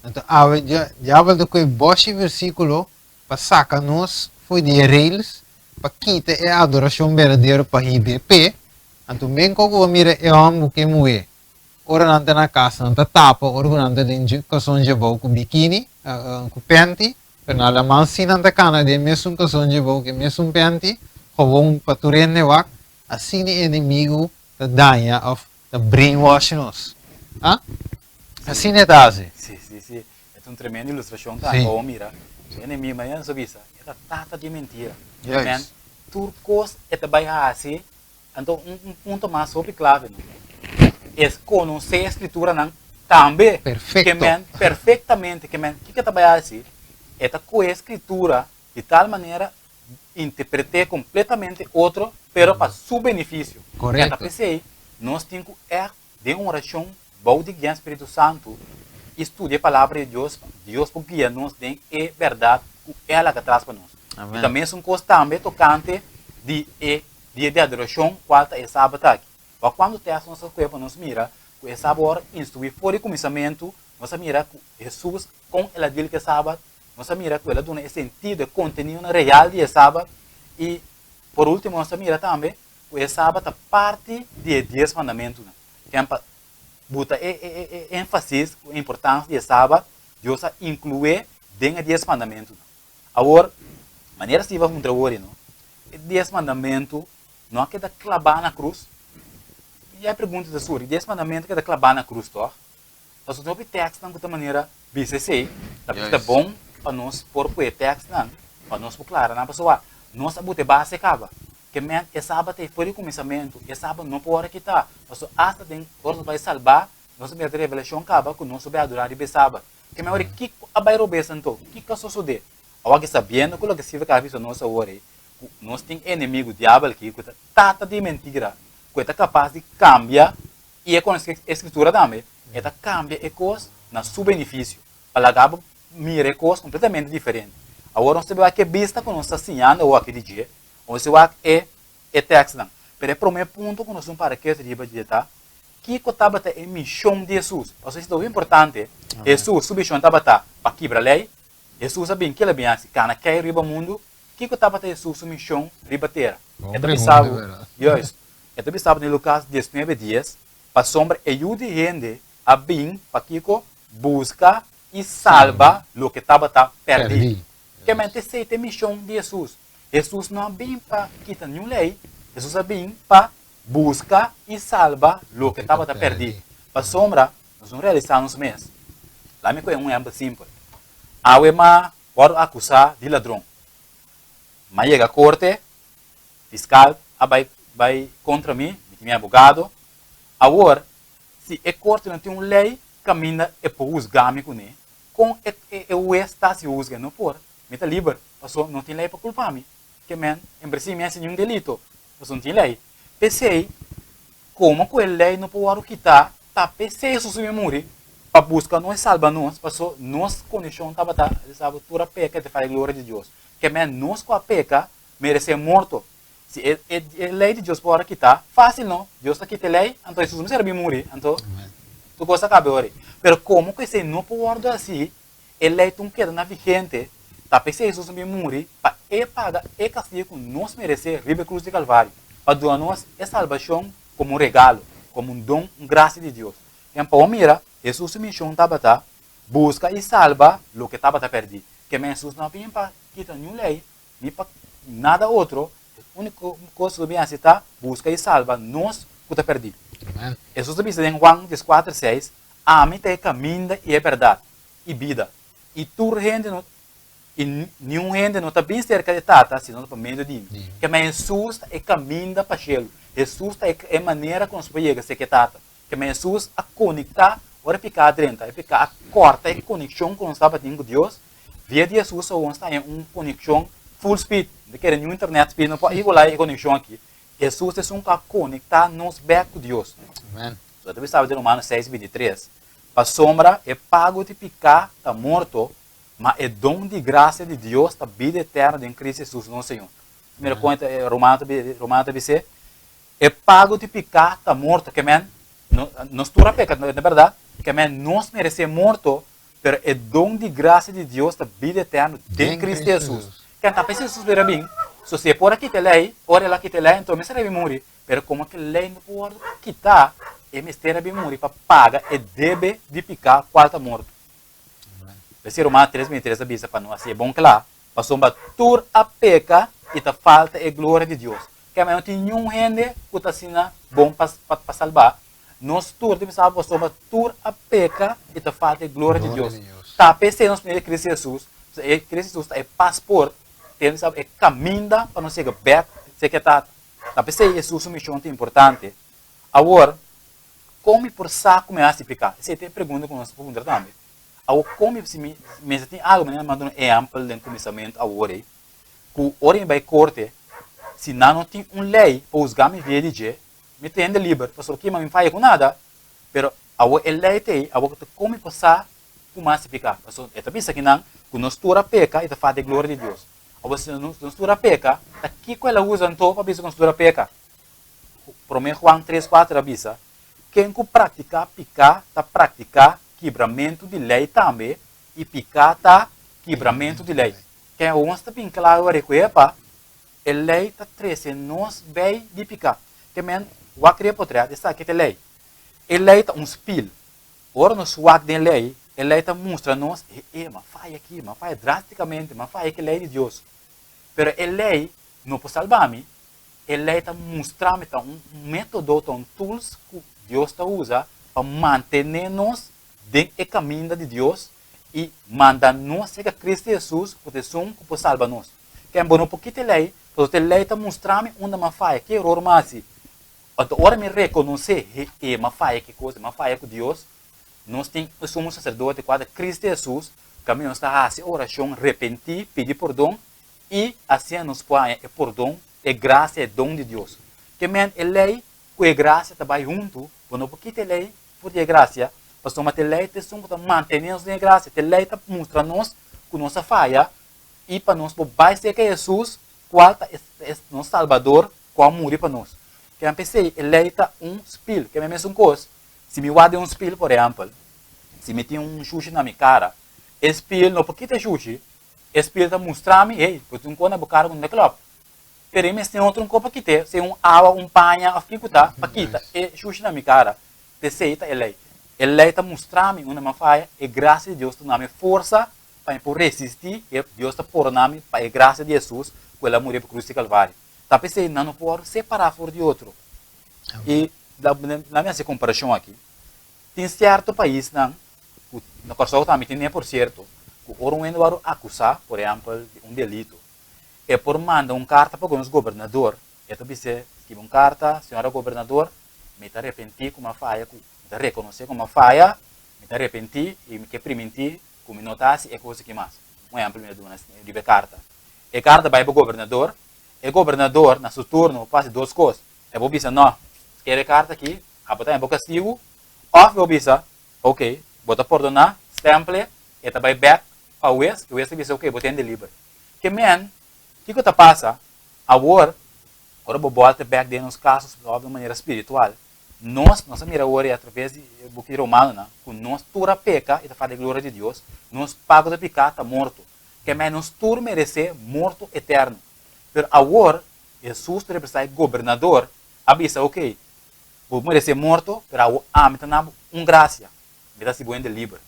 Anto awe diabel ta kohe bòshi versíkulo pa saka nos for di e rails, pa kita e adorashon berdadero pa hib'é p'e. Anto men ku bo mira e hòmber ku e muhé Ora nan ta na kas nan ta tapa, ora ku nan ta den kason djebou ku bikini, ku penti, pero na laman si nan ta kana den e mesun kason djebou ku e mesun penti, gewoon pa tur hende wak, asina e enemigu ta daña òf ta brainwash nos. A? Asina e ta hasi. Si, si, si. E ta un tremendo ilustrashon tambe pa bo mira. E enemigu, manera nos a bisa, e ta tata di mentira. Amen. Tur kos e ta bai hasi. Anto un un punto mas hopi clave no es conoce e escrituranan tambe. Perfecto. Ke men perfectamente ke men kiko ta bay haci e ta coge e escritura di tal manera interprete completamente otro pero pa su beneficio. Correcto. Ta pesey nos tin cu echt den oracion bou di guia Spiritu Santo y studia e palabra di Dios pa Dios por guia nos den e berdad cu E a laga atras pa nos. Amen. Y ta mesun cos tambe tocante di e dia di adoracion cual ta e Sabat aki. Wak cuanto texto nos a scoge pa nos mira cu e Sabat ora instrui for di cuminsamentu, nos a mira cu Jesus con el a deal cu e Sabat, nos a mira cu el a duna e sentido, e contenidonan real di e Sabat y por ultimo nos a mira tambe cu e Sabat ta parti di e Dies Mandamentunan. Ken pa buta e e e énfasis ku e importansia di e Sabat, Dios a inklué den e Dies Mandamentunan. Awor, manera Steve a puntra awor, no, e Dies Mandamentu no a keda klabá na krus? Ya e pregunta ta suri, Dies Mandamentu a keda klabá na krus tòg? Pasobra tin hopi tèkstnan ku ta manera bisa esei, ta ta bon pa nos por pue tèkstnan pa nos por klara nan, pasobra nos a buta e base kaba. Ke men e sabat ei for di kuminsamentu, e sabat no por wòrdu kitá, pasobra asta den ora nos bai salbá, nos a mira den Revelashon kaba ku nos lo bai adorá riba e sabat. Ke men ora kiko a bai robes anto? Kiko a sosodé? Awor aki sabiendo ku loke Steve a kaba bisa nos awor ei, ku nos tin enemigu diabel aki ku ta tata di mentira, ku e ta kapas di kambia i e konosé e Skritura tambe, e ta kambia e kos na su benefisio, pa laga bo mira e kos kompletamente diferente. Awor nos ta bai wak e bista ku nos ta siñando awor aki di dje, nos ta wak e e tekstnan. Pero e promé punto ku nos tin para ketu riba dje ta, kiko tabata e mishon di Hesus? Pasobra esei ta hopi importante. Hesus su mishon tabata pa kibra lei. Hesus a bin, kila a bin hasi? Kana kei riba mundu. Kiko tabata Hesus su mishon riba tera? Bon E ta bisa pregunta, bo, bèrdat. juist, E ta bisa bo den Lukas diesnuebe dies, Pasobra e Yu di hende a bin pa kiko? Buska i salba loke tabata pèrdí. Pèrdí. Kemente esei ta e mishon di Hesus. Hesus no a bin pa kita niun lei, Hesus a bin pa buska i salba loke tabata pèrdí. Pasobra nos no realisá nos mes. Laat mi kohe un ehèmpel simpel. Awe m'a wòrdu akusá di ladron. M'a yega korte, Fiskal a bai bai kontra mi, mi tin mi abogado. Awor, si e korte no tin un lei kaminda e por husga mi kuné, kon e e hues ta hasi husga? E no por. Mi ta liber, paso no tin lei pa kulpa mi. Ke men, en prinsipio mi a hasi niun delito, paso no tin lei. P'esei, komo ku e lei no por wòrdu kitá, ta p'esei Hesus a bin muri, pa buska nos i salba nos, paso nos kondishon tabata, tur a peka i ta faya gloria di Dios. Ke men, nos ku a peka, meresé morto. Si e e e lei di Dios por ora kitá, fásil no, Dios ta kita e lei, anto Hesus mester a bin muri, anto tur kos a kabe ora ei. Pero komo ku esei no por wòrdu hasí, e lei tun keda na vigente, ta p'esei Hesus a bin muri pa e paga e kastigu ku nos meresé riba e krus di Kalvario, pa duna nos e salbashon komo un regalo, komo un don, un grasia di Dios. En pa bo mira, Hesus su mishon tabata buska i salba loke tabata pèrdí. Keme Hesus no a bin pa kita niun lei, Ni pa nada otro, e úniko kos ku ta bin hasi ta buska i salba nos ku ta pèrdí. Amen. Hesus ta bisa den Juan dieskuater seis, Ami ta e kaminda i e bèrdat i bida, i tur hende no i niun hende no ta bin serka di Tata si no ta pa medio di mi. Kema Hesus ta e kaminda pa shelu. Hesus ta e manera ku nos por yega serka e Tata. Ke men Hesus a konektá ora e piká a drenta, e piká a kòrta e konekshon ku nos tabatin ku Dios. Via di Hesus awor nos ta haña un konekshon full speed. No ta kere niun internet speed no por igualá e konekshon aki. Hesus ta esun ku a konektá nos bèk ku Dios. Amen. So ta bisa den Romanos seis bintitres, Pasobra e pago di piká ta morto, ma e don di grasia di Dios ta bida eterno den Cristo Hesus nos Señor. Mira kon e Romano ta Romano ta bis'é, E pago di piká ta morto, ke men nos tur a peka, no bèrdat? Ke men nos meresé morto, pero e don di grasia di Dios ta bida eterno den Cristo Hesus. Ken ta pensa Hesus bira bin? So si e por a kita e lei, ora el a kita e lei, anto e mester a bin muri. Pero komo ku e lei no por wòrdu kitá, e mester a bin muri pa paga e debe di piká kual ta morto. P'esei Romano tres bintitres a bisa pa no hasi e bon kla, Pasobra tur a peka i ta falta e gloria di Dios. Kema no tin niun hende ku ta asina bon pa pa salbá. Nos tur ta bisa pasobra tur a peka i ta falta e gloria di Dios. Ta p'esei nos mira Cristo Jesus, pasobra e Cristo Jesus ta e pasport, ta bisa e kaminda pa nos yega bèk serka e Tata. Ta p'esei Jesus su mishon ta importante. Awor, kon mi por sa ku mi a hasi piká? Esei ta e pregunta ku nos por puntra tambe. Awor kon mi si mi mester tin algu manera mi a duna ehèmpel den kuminsamentu awor ei ku ora mi bai korte si nan no tin un lei pa husga mi via di dje mi ta hende liber pasobra kima mi faya ku nada pero awor e lei ta ei awor ta kon mi por sa ku mi a hasi piká pasobra e ta bisa kinan ku nos tur a peka i ta falta e gloria di Dios awor si nos tur a peka ta kiko el a usa anto pa bisa ku nos tur a peka promé Juan tres kuater a bisa ken ku praktiká piká ta praktiká kibramentu di lei tambe i piká ta kibramentu di lei. Ken ons ta bin kla ora ku epa, e lei ta trese nos bei di piká. Ke men wak riba potret, esaki ta e lei. E lei ta un spil. Ora nos wak den lei, e lei ta mustra nos, e e, m'a faya aki, m'a faya drástikamente, m'a faya ku e lei di Dios. Pero e lei no por salba mi, E lei ta mustra mi ta un método, ta un tools ku Dios ta usa pa mantené nos den e kaminda di Dios i manda nos serka Kristu Hesus ku ta esun ku por salba nos. Ken bo no por kita e lei, pasobra e lei ta mustra mi unda mi a faya, ki eror mi a hasi. Anto ora mi rekonosé, he, e, mi a faya ki kos, mi a faya ku Dios, nos tin e sumo saserdote kua ta Kristu Hesus, kaminda nos ta hasi orashon, repentí, pidi pordon I asina nos por haña e pordon, e grasia, e don di Dios. Ke men e lei ku e grasia ta bai huntu, bo no por kita e lei for di e grasia, pasobra ta e lei ta esun ku ta mantené nos den e grasia, ta e lei ta mustra nos ku nos a faya i pa nos por bai serka Hesus kual ta e nos Salbador ku a muri pa nos. Ke men p'esei e lei ta un spil. Ke men mesun kos, si mi wak den un spil, por ehèmpel, si mi tin un shushi na mi kara, e spil no por kita e shushi, E spiritu ta mustra mi, hey, bo tin un kos na bo kara ku no ta klòp. Pero e mester otro un kos pa kit'é, sea un awa, un paña òf kiko ta, pa kita e shushi na mi kara. P'esei ta e lei. E lei ta mustra mi unda mi a faya, e grasia di Dios ta duna mi forsa pa mi por resistí i Dios ta pordona mi pa e grasia di Hesus ku el a muri pa krus di Kalvario. Ta p'esei nan no por separá for di otro. I laga mi hasi e komparashon aki. Tin sierto paisnan ku na Kòrsou tambe tin por sierto, ku ora un hende wòrdu akusá, por ehèmpel, di un delito, e por manda un karta pa nos gobernador, e ta bis'é, skibi un karta, Señora gobernador, mi ta arepentí ku mi a faya ku, mi ta rekonosé ku mi a faya, mi ta arepentí i mi ke primintí ku mi no ta hasi e kos aki mas. Un ehèmpel mi ta duna riba e karta. E karta bai pa gobernador, e gobernador na su turno por hasi dos kos, e por bisa, nò, skirbi e karta aki, abo ta haña bo kastigu, òf e por bisa, Ok, bo ta pordoná, stemple, e ta bai bèk pa hues, i hues ta bisa, ok, bo ta hende liber. Ke men, kiko ta pasa? Awor, ora bo bòlta bèk den nos kaso òf di un manera spiritual, nos, nos a mira awor i atraves di e buki di Romanonan, ku nos tur a peka i ta falta e gloria di Dios, nos pago di piká ta morto. Ke men, nos tur meresé morto eterno. Pero awor, Hesus ta representá e gobernador, a bisa, ok, Bo meresé morto, pero awor ami ta na bo un grasia, mi ta hasi bo hende liber.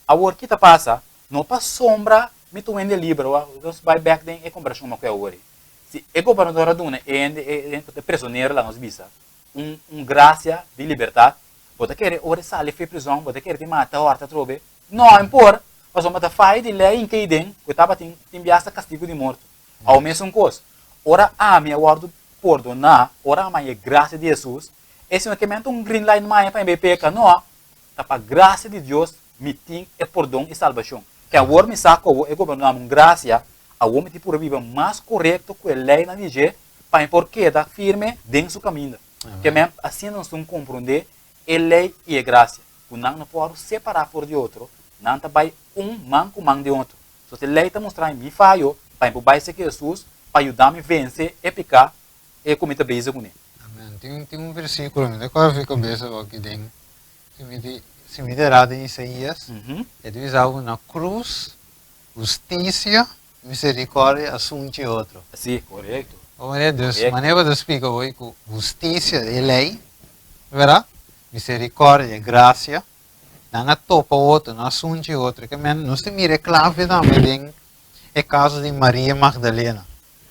Awor ki ta pasa? No pasobra mi ta un hende liber, nos bai bek den e komparashon ku awor ei. Si e gobernador a duna e hende, e presonero laga nos bisa, un un grasia di libertat, bo ta kere ora e sali for e prizòn, bo ta kere tin mata hòrta atrobe? No, e por, pasobra ta faya di lei inkei den ku e tabatin tin bias ta kastigu di morto. Awor mesun kos, ora ami a wòrdu pordoná, ora ami a haña e grasia di Hesus, Esei no ke men ta un green light maya pa mi bai peka, no. Ta pa grasia di Dios mi tin e pordon i salbashon. Ke awor mi sa ku awor e goberno dami un grasia, awor mi tin puru biba mas korekto ku e leinan di dje pa mi por keda firme den su kaminda. Ke men asina nos tin komprondé e lei i e grasia, ku nan no por separá for di otro, nan ta bai un man ku man den otro. So e lei ta mustra mi mi fayo pa mi por bai serka Hesus pa yuda mi vense e piká e ku mi ta bezig kuné. Amen. Tin tin un versíkulo, mi ta kòrda fi kabesa awor aki den, si mi di si mi ta erá den Isaías, e ta bisa ku na krus hustisia, miserikòrdia a sunchi otro. Sí, korekto. Bo manera dus, manera bo ta splika awor ku hustisia e lei, bèrdat? Miserikòrdia, grasia, Nan a topa otro, nan a sunchi otro. Ke men, nos ta mira e klave tambe den e kaso di Maria Magdalena.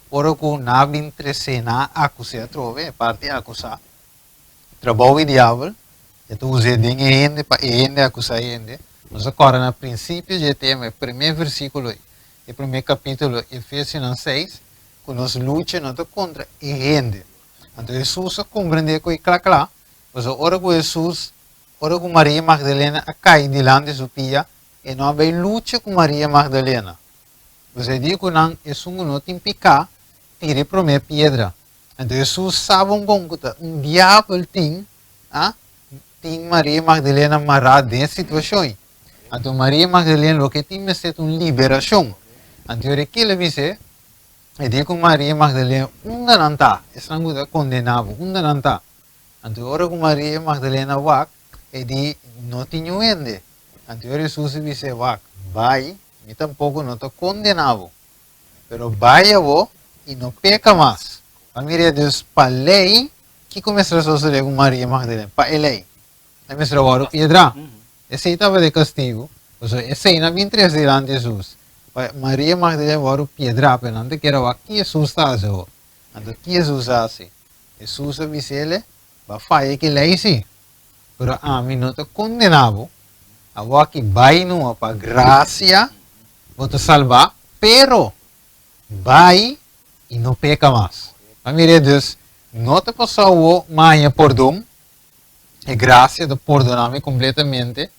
Ora ku nan a bin tres'é, nan a akus'é atrobe, e parti akusá. Trabou di diabel, e ta us'é den e hende pa e hende akusá e hende. Nos a kòrda na prinsipio dje tema, e promé versíkulo, e promé kapítulo, Efesionan seis, ku nos lucha no ta kontra e hende. Anto Hesus a komprendé ku e kla kla, pasobra ora ku Hesus Ora ku Maria Magdalena a kai dilanti su pia, e no a bai lucha ku Maria Magdalena. José di ku nan, Esun ku no tin piká, tira e promé piedra. Anto Hesus sa bon bon ku ta un diabel tin, a tin Maria Magdalena mará den e situashon ei. Anto Maria Magdalena loke tin mester ta un liberashon. Anto ora kila bis'é, e di ku Maria Magdalena, Unda nan ta? Esnan ku ta kondená bo, unda nan ta? Anto ora ku Maria Magdalena wak, e di, No tin niun hende. Anto ora Hesus a bis'é, Wak, bai, mi tampoko no ta kondená bo. Pero bai awor i no peka mas. Pa mira dus, pa lei, kiko mester a sosodé ku Maria Magdalena? Pa e lei, e mester a wòrdu piedrá. Esei tabata e kastigu. Pasobra esei nan bin trese dilanti Hesus, pa Maria Magdalena wòrdu piedrá, pero nan ta kere wak ki Hesus ta hasi awor. Anto ki Hesus a hasi? Hesus a bis'ele, Bo a faya ki lei si, pero ami no ta kondená bo. Awor ki bai numa pa grasia bo ta salbá, pero bai i no peka mas. A mira dus, no ta pasá awor maña pordon, e grasia ta pordoná mi kompletamente,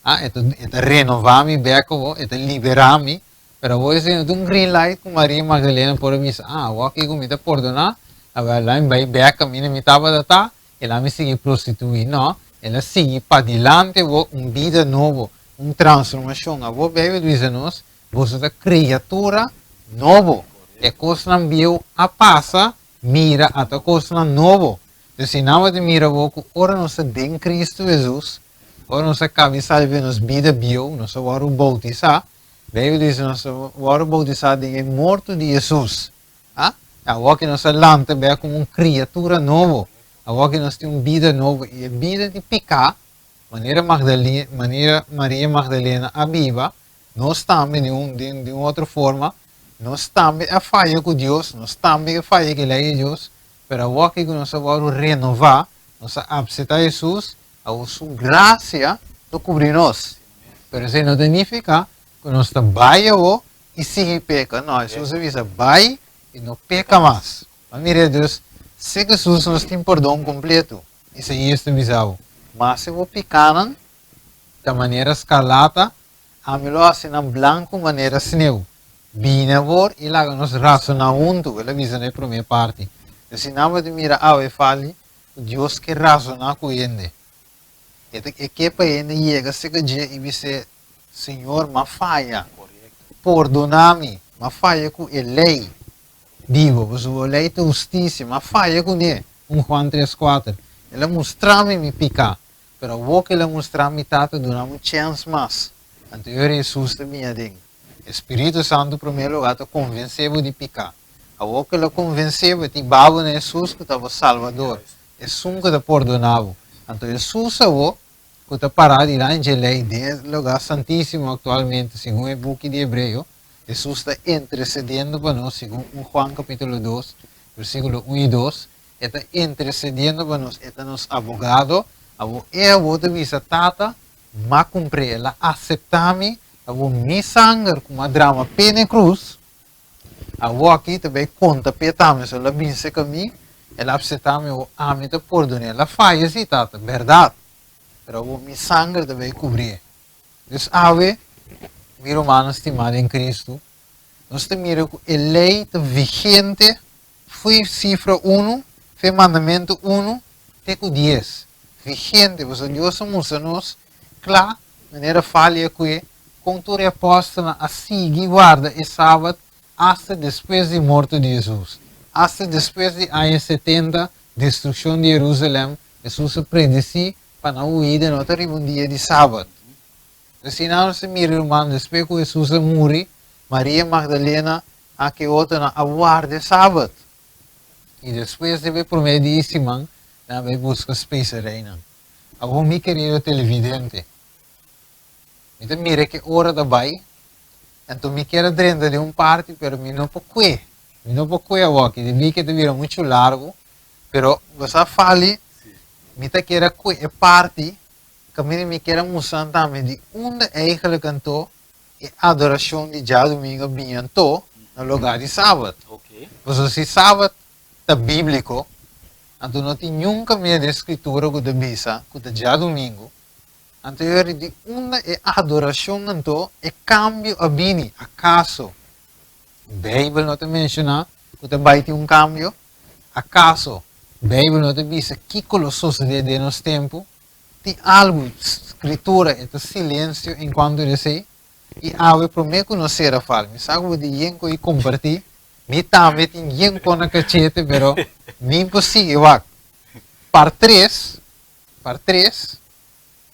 e ta e ta renová mi bèk awor, e ta liberá mi, pero awor esei no ta un green light ku Maria Magdalena por a bisa, ah, awor aki ku mi ta pordoná, awor la mi bai bèk kaminda mi tabata ta, i la mi sigui prostituí. No, el a sigui padilanti awor un bida nobo, un transformashon. Awor Beibel bisa nos, boso ta kriatura nobo, e kosnan bieu a pasa, mira ata kosnan nobo. Entonces si nan bo ta mira awor ku ora nos ta den Cristo Hesus, Ora nos a cambia salve nos bida bieu, nos a wòrdu boutisá. Beibel dice nos a wòrdu boutisá den e morto di Hesus. A? Awor ki nos a lanta bek como un criatura nobo. Awor ki nos tin un bida nobo. I e bida di piká, manera Magdalena, manera Maria Magdalena a biba, nos tambe di un, di, di un otro forma, nos tambe a faya ku Dios, nos tambe a faya ku e lei di Dios, pero awor ki nos a wòrdu renová, nos a apseptá Hesus, Awor su gracia ta cubri nos. Pero esey no ta nifica cu nos ta bay awor y sigui peca. No, Hesus a bisa bay y no peca mas. Ma mira dus, si Hesus nos tin pordon completo, Isaías ta bisa bo, Ma si bo picanan ta manera scarlata, ami lo haci nan blanco manera sneeuw. Bini awor y laga nos razona hunto, el a bisa na e prome parti. Dus si nan bo ta mira awe fali, ku Dios ke razoná ku hende. E ta e ke pa hende yega serka dje i bis'é, Señor, m'a faya. Pordoná mi. M'a faya ku e lei di bo, pasobra bo lei ta hustisia. M'a faya kuné. Un Juan tres kuater. El a mustra mi mi piká, pero awor ku el a mustra mi Tata duna mi un chèns mas. Anto e ora Hesus ta bini aden. E Spiritu Santu promé lugá ta konvensé bo di piká. Awor ku el a konvensé bo, e tin babo na Hesus ku ta bo Salbador, esun ku ta pordoná bo. Anto Hesus awor ku ta pará dilanti dje lei den e lugá santísimo aktualmente, segun e buki di Hebreo, Hesus ta intersediendo pa nos, segun un Juan kapítulo dos, versíkulo un i dos, e ta intersediendo pa nos, e ta nos abogado. Awor e awor ta bisa, Tata, m'a kumpr'é, el a aseptá mi, awor mi sanger ku m'a drama p'e na e krus, Awor aki ta bay conta p'e tambe, so el a bin seca mi. El a apseptá mi awor, ami ta pordon'é. El a faya sí, Tata, bèrdat, pero awor mi sanger ta bai kubrié. Dus awe, mi rumannan stimá den Kristu, nos ta mira ku e lei ta vigente fo'i sifra unu, fo'i mandamentu unu te ku dies. Vigente, pasobra Dios a mustra nos kla, manera Falia ku e, kon tur e apòstelnan a sigui warda e sabat asta despues di morto di Hesus. Asta despues di aña setenta, destrukshon di Herusalèm, Hesus a predesí pa nan huida no ta riba un dia di sabat. Asina nos ta mira, ruman, despues ku Hesus a muri, Maria Magdalena aki otronan a warda e sabat. I despues riba e promé dia di siman, nan a bai buska spesereinan. Awor mi kerido televidente, mi ta mira ke ora ta bai, anto mi kier a drenta den un parti, pero mi no por kue. Mi no por kue awoki, debí ke ta bira muchu largu, pero bo sa fali, mi ta kier a kue e parti kaminda mi kier a mustra nan tambe di unda eigenlijk anto e adorashon di djadumingu a bini anto na lugá di sabat. Pasobra si sabat ta bíbliko, anto no tin niun kaminda den Skritura ku ta bisa ku ta djadumingu. Anto e ora di unda e adorashon anto e kambio a bini? Akaso Beibel no ta menshoná ku ta bai tin un kambio? Akaso Beibel no ta bisa kiko lo sosodé den nos tempu? Tin algu Skritura e ta silensio enkuanto di esei? I awe promé ku nos sera fal, mi sa ku bo tin yen ku i kompartí, mi tambe tin yen kon na kachete, pero mi por sigui wak. Par tres, par tres,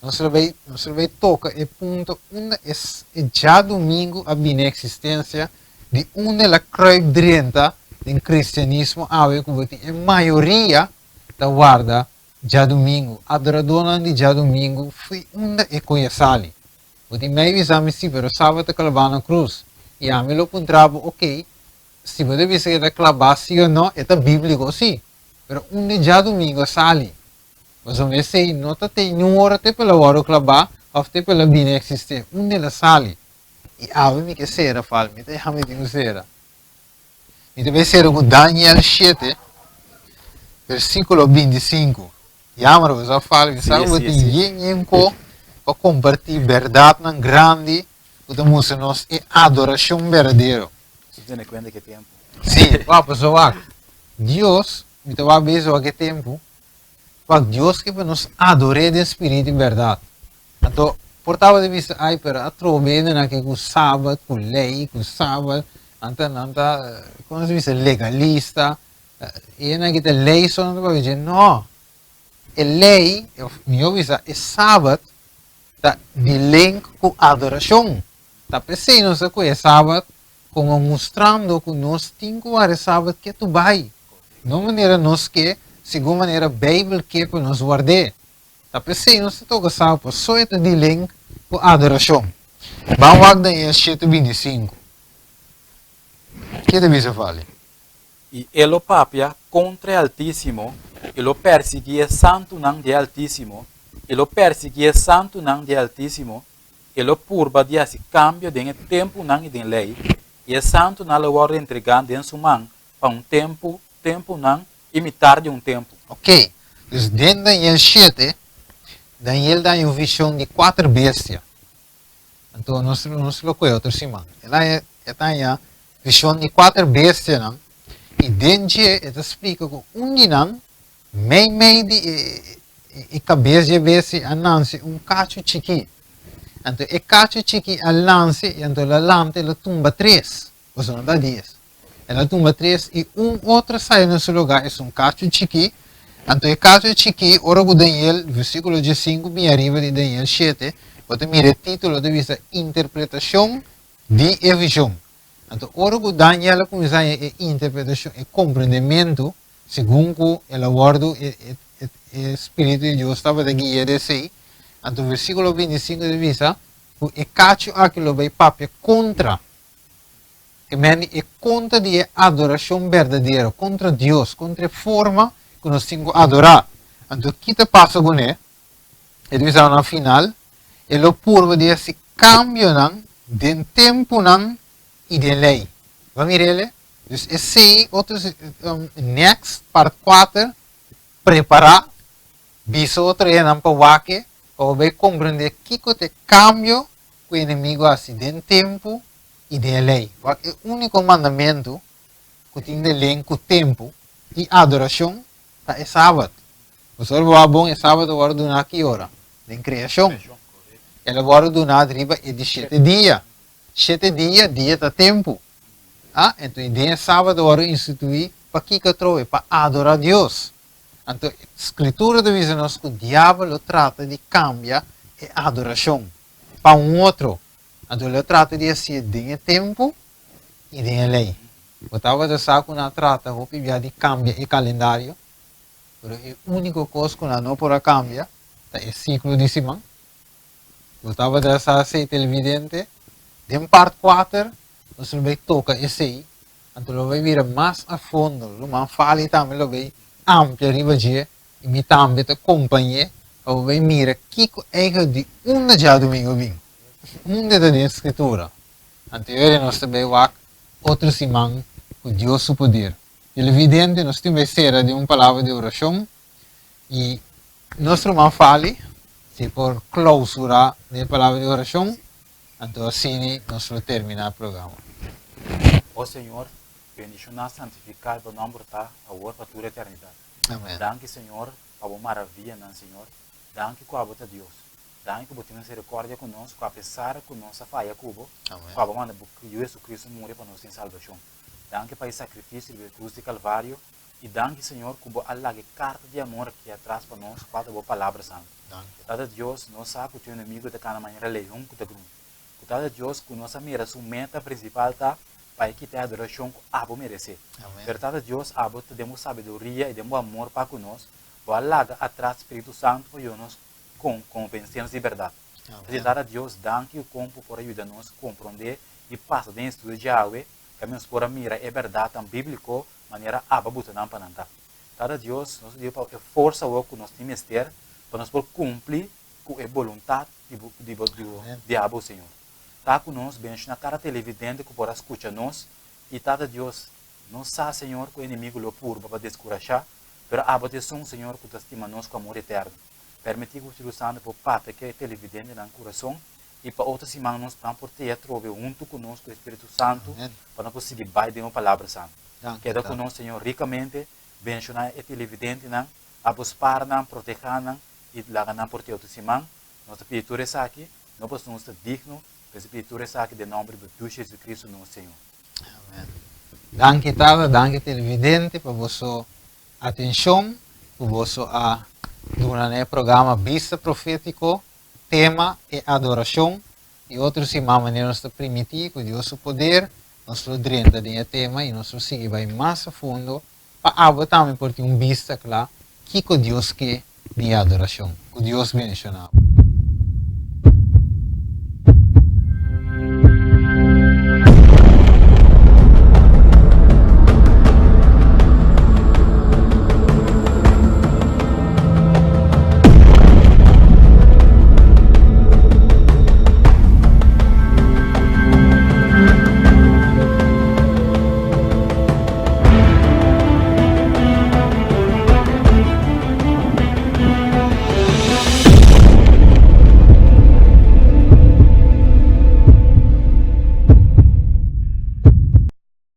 nos lo bai, nos lo bai toka e punto unda e e djadumingu a bini eksistensia, di unda el a kruip drenta den kristianismo awe ku bo tin e mayoria ta warda djadumingu. Adoradónan di djadumingu fui unda e koe a sali. Bo tin mei bisa mi si, pero sabat ta klabá na krus. I ami lo puntra bo, Okey, si bo ta bisa ku e ta klabá si o no, e ta bíbliko si. Pero unda e djadumingu a sali? Pasobra esei no ta te niun ora te pa el a wòrdu klabá òf te pa el a bini a eksistí. Unda el a sali? I awe mi ke sera, fal, mi ta yama mi tin ku sera. Mi ta bai sera ku Daniel shete, versíkulo 25. Jammer, bo sa fal, mi sa ku bo tin yen yen ko pa kompartí bèrdatnan grandi ku ta mustra nos e adorashon berdadero. Su tene kuenta ke tempu. Sí, wak, pasobra wak, Dios, mi ta wak bezig wak e tempu, Wak, Dios ke pa nos ador'é den spiritu i bèrdat. Anto, por tabata bisa, Ai, pero atrobe hendenan ke ku sabat, ku lei, ku sabat, nan ta, nan ta, komo se bisa, legalista, e hendenan ki ta lei so nan ta papia dje. No! E lei, òf mihó bisa, e sabat ta di link ku adorashon. Ta p'esei nos ta kohe sabat komo mustrando ku nos tin ku wak e sabat ketu bai. No manera nos ke, segun manera Beibel ke pa nos ward'é. Ta p'esei nos ta toka sa paso e ta di link ku adorashon. Ban wak Daniel shete 25. Ke ta bisa Fali? I e lo papia kontra e Altísimo, i lo persiguí e santunan di e Altísimo, i lo persiguí e santunan di e Altísimo, e lo purba di hasi kambio den e tempunan i den lei, i e santunan lo wòrdu entregá den su man pa un tempu, tempunan i mitar di un tempu. Ok, dus den Daniel shete, Daniel ta haña un vishon di kuater bestia. Anto nos nos lo kohe otro siman. El a e ta haña vishon di kuater bestianan i den dje e ta splika ku un di nan mei mei di e e kabes dje bestia a nanse un kachu chikí. Anto e kachu chikí a lanse i anto el a lanta el a tumba tres, pasobra no ta dies. El a tumba tres i un otro a sali na su lugá, esun kachu chikí. Anto e kachu chikí, ora ku Daniel, versíkulo diesinku bin ariba di Daniel shete, bo ta mira e título ta bisa Interpretashon di e vishon. Anto ora ku Daniel a kuminsá haña e interpretashon, e komprendementu, segun ku el a wòrdu e e spiritu di Dios tabata guia di esei, anto versíkulo 25 ta bisa ku e kachu aki lo bai papia kontra. E mende e kontra di e adorashon berdadero, kontra Dios, kontra e forma ku nos tin ku adorá. Anto ki ta pasa kuné? E ta bisa na final, e lo purba di hasi kambionan den tempunan i den lei. Bo a mira el? Dus esei otro next part 4 prepara bisa otro hendenan pa wak e pa bo bay comprende kico ta e cambio cu e enemigo a haci den tempo y den e ley. Wak e unico mandamento cu tin de ley cu tempo y adoracion ta e Sabat. Pasobra bo wak bon e Sabat a worde duna ki ora? Den creacion. El a worde duna riba e di shete dia. Shete dia, dia ta tempu. A Enton e den e Sabat a wòrdu instituí pa kiko atrobe? Pa adorá Dios. Anto e Skritura ta bisa nos ku Diabel lo trata di kambia e adorashon pa un otro. Anto lo trata di hasié den e tempu i den e lei. Bo tabata sa ku nan a trata hopi bia di kambia e kalendario, pero e úniko kos ku nan no por a kambia ta e siklo di siman. Bo tabata sa esei televidente? Den part kuater nos lo bay toka esei, anto lo bay bira mas a fondo, Ruman Fali tambe lo bay amplia riba dje i mi tambe ta kompañ'é pa bo bay mira kiko eigel di unda djadumingu bin, unda ta den Skritura. Anto yori nos ta bay wak otro siman ku Dios su poder. Televidente, nos tin bay sera den un palabra di orashon i Nos ruman Fali, si por clausura den palabra di oracion, anto asini nos lo termina e programa. O Señor, bendiciona, santifica e bo nomber ta awor pa tur eternidad. Amen. Danki Señor pa bo maravianan Señor, danki cu abo ta Dios, danki cu bo tin misericordia cu nos cu apesar cu nos a faya cu bo, Amen. cu abo manda bo Yu Jesucristo muri pa nos tin salbacion. Danki pa e sacrificio riba e cruz di Calvario I danki Señor ku bo a laga e karta di amor aki atras pa nos kual ta bo Palabra Santu. Tata Dios, nos sa ku tu enemigo ta kana manera leon ku ta gruña. Ku Tata Dios ku nos a mira su meta prinsipal ta pa e kita e adorashon ku abo meresé. Pero Tata Dios abo ta den bo sabiduria i den bo amor pa ku nos, bo a laga atras Spiritu Santu pa yuda nos konvensé nos di bèrdat. P'esei Tata Dios danki ku kon bo por a yuda nos komprondé i pasa den e estudio djawe, kaminda nos por a mira e bèrdatnan bíbliko manera aba buta nan pa nan ta. Tata Dios, nos ta pidi pa e forsa awor ku nos tin mester pa nos por kumpli ku e boluntat di bo di bo di bo di abo, Señor. Ta ku nos, benshoná kada televidente ku por a skucha nos, i Tata Dios, nos sa, Señor, ku e enemigu lo purba pa deskurashá, pero abo ta esun, Señor, ku ta stima nos ku amor eterno. Permití ku Spiritu Santu por papia ku e televidentenan kurason i pa otro siman nos nan por tea trobe huntu ku nos ku e Spiritu Santu pa nos por sigui bai den bo Palabra Santu. Keda ku nos, Señor, rikamente benshoná e televidentenan, abo spara nan, protehá nan i laga nan por tea otro siman. Nos ta pidi tur esaki, no pasobra nos ta digno, pero nos ta pidi tur esaki den nòmber di bo Dushi Jesucristo nos Señor. Amen. Danki Tata, danki televidente pa boso atenshon ku boso a duna na e programa Bista Profétiko. Tema, E adorashon i otro siman manera nos ta primití ku Dios su poder, nos lo drenta den e tema i nos lo sigui bai mas a fondo pa abo tambe por tin un bista kla kiko Dios ke di e adorashon. Ku Dios bendishoná bo.